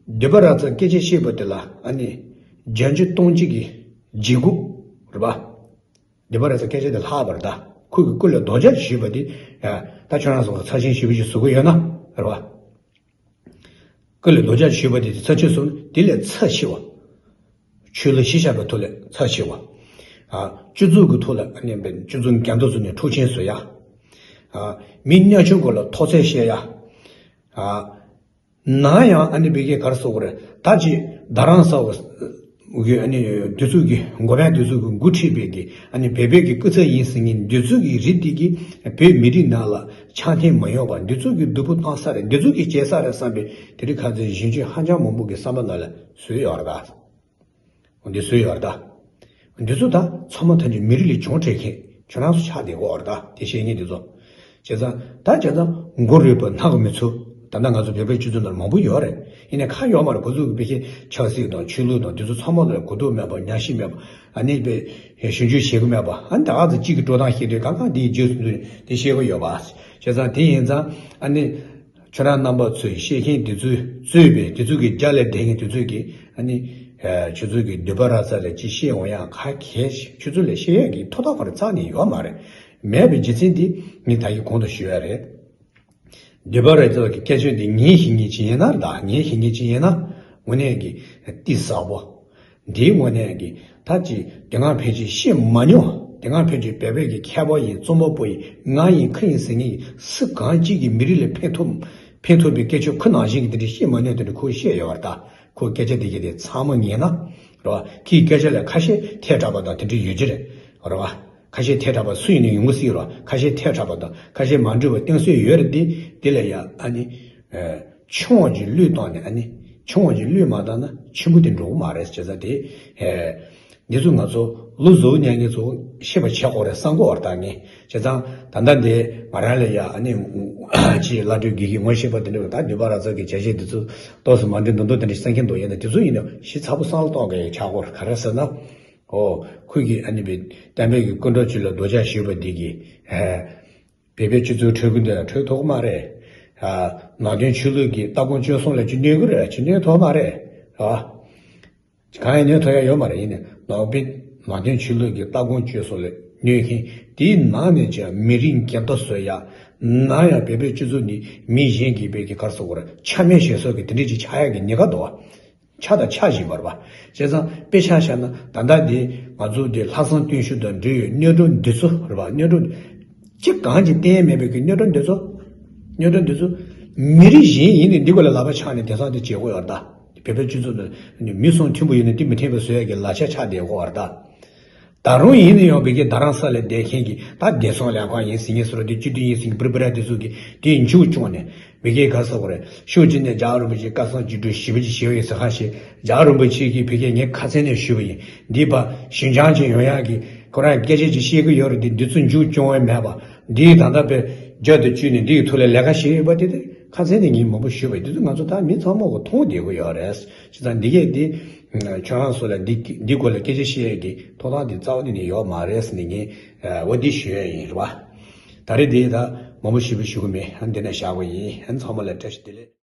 འདི་པར་ཟ་སྐད་ཆ་བཤད་པ་དེ་ལ་ཨ་ནི་བརྒྱ་ཆ་སྟོང་གཅིག་གི་བརྗེད་དགོས་རེད་པ། འདི་པར་ཟ་སྐད་ཆ་དེ་ལྷག་པ་རེད་ད། ཁོ་གི་སྐུ་ལ་རྡོག་རྒྱག་ཞུས་པ་དེ། ཨ། ད་ཁྱོད་རང་ཚོ་ཚབས་ཆེན་ཞེ་པོ་ཞིག་བཟོ་གི་ཡོད་ན་རེད་པ། སྐུ་ལ་རྡོག་རྒྱག་ཞུས་པ་དེ་ཚབས་ཆེན་བཟོ་ན་དེ་ལས་ཚབས་ཆེ་བ། ཆོས་ལུགས་གཞིར་བཞག་པའི་ཐོག་ལས་ཚབས་ཆེ་བ། ཨ། སྤྱི་ཚོགས་ཀྱི་ཐོག་ལ་ཨ་ནི་སྤྱི་ཚོགས་འགྱུར་ལྡོག་བཟོས་ནས་འཁྲུག་ཆེན་བཟོ་ཡ། ཨ། མི་གནས་ཆུང་སྐོར་ལ་ཐོག་བརྩེགས་བཤད་ཡ། ཨ། ནམ་ཡང་ཨ་ནི་བོད་ཀྱི་ག་རེ་ཟེར་དགོས་རེད། ད་ཅི་རྡ་རམ་ས་ཨ་ནི་དེ་ཚོ་གི་འགོ་དཔོན་དེ་ཚོ་གི་འགོ་ཁྲིད་པའི་གི་ཨ་ནི་བོད་པའི་གི་སྐུ་ཚབ་ཡིན་ཟེར་མཁན་དེ་ཚོ་གི་རིགས་དེ་གིས་བོད་མི་རིགས་ནང་ལ་འཆམ་མཐུན་མ་ཡོང་བ། དེ་ཚོ་གི་སྡུག་པོ་བཏང་ས་རེད། དེ་ཚོ་གིས་བྱས་ས་རེད་བསམ་པའི་དེ་རིང་ཁ་སང་གཞོན་སྐྱེས་ཧ་ཅང་མང་པོ་གི་བསམ་པ་ནང་ལ་བཟོས་ཡོད་རེད་ད། འདི་བཟོས་ཡོད་རེད་ད། འདི་ཚོ་ད་ཚང་མ་ཐམས་ཅད་མི་རིགས་ལས་བྱུང་འཕྲད་མཁན་ཁྱོད་རང་ཚོ་ཆགས་བསྡད་ཀྱི་ཡོད་རེད་ད། དེ་བཤད་མཁན་འདི་ཚོ། བྱས་ཙང་ད་བྱས་ཙང་མགོ་རུས་པ་ནག་གི་མི་ཚོ། ད་ལྟ་ང་ཚོ་བོད་པའི་སྤྱི་ཚོགས་ནང་མང་པོ་ཡོད་རེད། ཡིན་ནའི་ཁ་ཡོད་མ་རེད། ཁོ་ཚོ་གི་བོད་ཀྱི་ཆབ་སྲིད་དང་ཆོས་ལུགས་དང་དེ་ཚོ་ཚང་མ་ལ་གོ་རྟོགས་མེད་པ། ཉམས་ཞིབ་མེད་པ། ཨ་ནི་བོད་ཞིབ་འཇུག་བྱེད་ཀྱི་མེད་པ། ཨ་ནི་ད་ག་ཚོད་གཅིག་གི་འགྲོ་སྟངས་བཤད་དུས་གང་གང་དེའི་རྗེས་སུ་འཛུལ་ནས་དེ་བཤད་ཀྱི་ཡོད་པ། བྱས་ཙང་དེ་ཡིན་ཙང་ཨ་ནི། ཁྱོད་རང་རྣམ་པ་ཚོས་བཤད་མཁན་དེ་ཚོས་གཙོས་པའི་དེ་ཚོ་གི་རྒྱ་ལས་འདས་མཁན་དེ་ཚོས་ཀྱིས་ཨ་ནི། ཨ། ཁྱོད་ཚོ་གི་འདོད་པ་ར་ས་ལ་ཅི་བཤད་འོང་ཡག་ཁ་གས་ཤིག་ཁྱོད་ཚོ་ལ་བཤད་ཡག་གི་ཐོག་མཐའ་བར་རྩ་ནས་ཡོད་མ་རེད། མེད་པའི་རྒྱུ་མཚན་དེ་ངས་ད་གིན་གོང་དུ་ཞུས་ཡ་རེད། འདོད་པ་ར་ས་གི་སྐད་ཆ་འདི་ངས་བཤད་མཁན་ཅིག་ཡིན་ན་རེད་ད། ངས་བཤད་མཁན་ཅིག་ཡིན་ན་དངོས་གནས་ཀྱི་གཏིང་ཟབ་པོ། འདིའི་དངོས་གནས་ཀྱི་ད་ཅི་དེ་སྔ་ཕལ་ཆེར་བཤད་མ་མྱོང་། དེ་སྔ་ཕལ་ཆེར་བོད་པའི་གི་མཁས་པ་ཡིན། རྩོམ་པ་པོ་ཡིན། ང་ཡིན། ཁོ་ཡིན་ཟེར་མཁན་སུ་གང་གཅིག་གིས་མི་རིགས་ལ་ཕན་ཐོགས་ཕན་ཐོགས་པའི་སྐད་ཆ་ཁོ་ནང་བཞིན་གྱི་དེ་འདྲ་བཤད་མ་མྱོང་། དེ་འདྲ་ཁོས་བཤད་ཡོད་པ་རེད་ད། ཁོས་སྐད་ཆ་དེ་གྱད་དེ་ཚང་མ་ཉན་ན་རེད་བ། ཁོའི་སྐད་ཆ་ལ་ཁ་ཤས་ཐལ་དྲགས་པ་དང་དེ་འདྲ་ཡོད་ཀྱི་རེད། རེད་བ། ཁ་ཤས་ཐལ་དྲགས་པ་སུ་ཡིན་ནའང་ཡོང་གི་སྲིད་རེད་བ། ཁ་ཤས་ཐལ་དྲགས་པ་དང་ཁ་ཤས་མ་འགྲིག་པ་གཏན་སྲོལ་ཡོད་རེད་དེ། དེ་ལ་ཡ་ཨ་ནི། ཨ། ཆུང་བ་གྱིས་བློས་བཏང་ནས། ཨ་ནི་ཆུང་བ་གྱིས་བློས་མ་བཏང་ན་ཆེན་པོ་དེ་འགྲོ་གི་མ་རེད། བྱས་ཙང་དེ། ཨེ། འདི་ཚོ་ང་ཚོ་བློ་གཟུ་བོ་ཉན་མཁན་ཚོ་ཤེས་པ་བྱེད་དགོས་རེད་བསམ་གྱི་ཡོད་རེད་ད་ངས། བྱས་ཙང་ད་ལྟ་འདི་ང་རང་ལ་ཡ་ཨ་ནི་ཅིག་བླ་སྤྲུལ་དགེ་བཤེས་ངོ་ཤེས་པ་དེ་འདྲ་ད་འདོད་པ་ར་ས་གི་བྱ་བྱེད་འདི་ཚོ་ཏོག་ཙམ་མ་འགྲིག་འདུག་འདུག་དེ་འདྲ་བསམ་གྱི་འདུག་ཡིན་ན་དེ་ཚོ་ཡིན་ན་ཞིབ་ཚགས་པོ་བསམ་བློ་གཏོང་དགོས་ཡ་ཆགས་ཀྱི་ཡོད་རེད། ག་རེ་ཟེར་ན། ཨོ། ཁོས་ཀྱིས་ཨ་ནི་བོད་བསྟན་པའི་གི་སྐུ་འགྲོ་ཅིག་ལ་རྡོག་རྒྱག་ཞུས་པ་འདི་གིས། ཨེ། བོད་པའི་སྤྱི་ཚོགས་འཕྲོད་ཀྱི་འདུག་འཕྲོད་ཐུབ་ཀྱི་མ་རེད། ཨ། ནང་བསྟན་ཆོས་ལུགས་ཀྱི་ལྟ་སྒོམ་སྤྱོད་གསུམ་ལ་ཅི་གནོད་ཀྱི་རེད། ཅི་གནོད་ཐུབ་མ་རེད། ཨ། གང་ཡང་གནོད་ཐུབ་ཡ་ཡོད་མ་རེད། ཡིན་ནའི་ནང་པའི་ནང་བསྟན་ཆོས་ལུགས་ཀྱི་ལྟ་སྒོམ་སྤྱོད་གསུམ་ལ་གནོད་མཁན་དེའི་ནང་ནས་ཀྱང་མི་རིགས་འགལ་ཟླ་བཟོ་ཡ། ནམ་ཡང་བོད་པའི་སྤྱི་ཚོགས་འདི་མི་གཞན་གྱིས་བོད་ཀྱི་ག་རེ་ཟེར་དགོས་རེད། ཆ་མེད་ཞེ་སོགས་ཀྱི་དེ་འདྲ་ཅིག་ཆགས་ཡ་གི་ཉེན་ཁ་འདུག་བ། ཆགས་དང་ཆགས་བཞིན་པ་རེད་བ། བྱས་ཙང་དཔེ་ཆ་བཞག་ན་ད་ལྟ་འདི་ང་ཚོ་འདི་ལྷག་བསམ་རྟུལ་ཞུགས་དང་འབྲེལ་ཡོད་གནོད་སྒྲུབ་འདི་ཚོ་རེད་བ། གནོད་སྒྲུབ་ཅི་གང་ཅི་བསྟན་མེད་པའི་གི་གནོད་སྒྲུབ་འདི་ཚོ། གནོད་སྒྲུབ་འདི་ཚོ་ མི་རིགས་གཞན་ཡིན་ནའི་འདི་སྐོར་ལ་ལག་པ་འཆང་ནས་དེང་སང་དེ་བྱེད་དགོས་ཡོད་རེད་ད། བོད་པའི་སྤྱི་ཚོགས་ནང་མི་གསུམ་མཐུན་པོ་ཡོད་ན་དེ་མི་མཐུན་པ་བཟོ་ཡ་གི་ལག་ཆ་ཆགས་བསྡད་ཡོད་རེད་ད། ད་རུང་ཡིན་ན་ཡང་བོད་ཀྱི་རྡ་རམ་ས་ལ་བསྡད་མཁན་གྱི་ད་བདེ་སྲུང་ལས་ཁང་ཡིན་ཟེར་མཁན་སུ་རེད། དེ་སྤྱི་མཐུན་ཡིན་ཟེར་མཁན་པུར་པུ་ར་དེ་ཚོ་གིས་དེ་མཇུག་སྐྱོང་ནས་བོད་ཀྱི་ག་ཟེར་དགོས་རེད། ཕྱོགས་གཅིག་ནས་རྒྱལ་བ་རིན་པོ་ཆེ་བཀའ་གསུང་བཅུ་དྲུག་ཞེ་པོ་ཅིག་བཞེས་ཡོད་ཟེར་ཁ་ཤས། རྒྱལ་བ་རིན་པོ་ཆེ་གིས་བོད་སྐད་ངས་ཁ་སང་ནས་ཞུས་པ་ཡིན། འདི་པ་ཞུན་ཅང་ཅིག་ཡོང་ཡག་གི་ཁོ་རང་སྐད་ཆ་ཅིག་བཤད་ཀྱི་ཡོད་རེད། འདི་འདི་ཚོ་མཇུག་སྐྱོང་བའི་མེད་པ། འདི་ད་ལྟ་པའི་རྒྱབ་ཏུ་བཅུག་ནས་འདི་ཡི་ཐོག་ལ་ལས་ཀ་བྱེད་ཡོད་པ་དེ་དེ་ཁ་སང་ནས་ངས་མང་པོ་ཞུས་པ་ཡིན། འདི་ཚོ་ང་ཚོ་ད་མི་ཚང་མ་གིས་མཐོང་བསྡད་ཀྱི་ཡོད་རེད། བྱས་ཙང་འདི་གས་འདི་ཁྱོད་རང་ཚོ་ལ་འདི་འདི་སྐོར་ལ་སྐད་ཆ་བཤད་ཡས་ཀྱི་ཐོབ་ཐང་དེ་རྩ་བ་ནས་ནི་ཡོད་མ་རེད་ཟེར་ནས་ངས་འོ་འདི་ཞུ་ཡས་ཡིན་རེད་བ། ད་རེས་འདི་ད་མང་པོ་ཞེ་པོ་ཞུ་གི་མེད། འདི་ནས་བཞག་གི་ཡིན། ཚང་མ་ལ་བཀྲ་ཤིས་བདེ་ལེགས།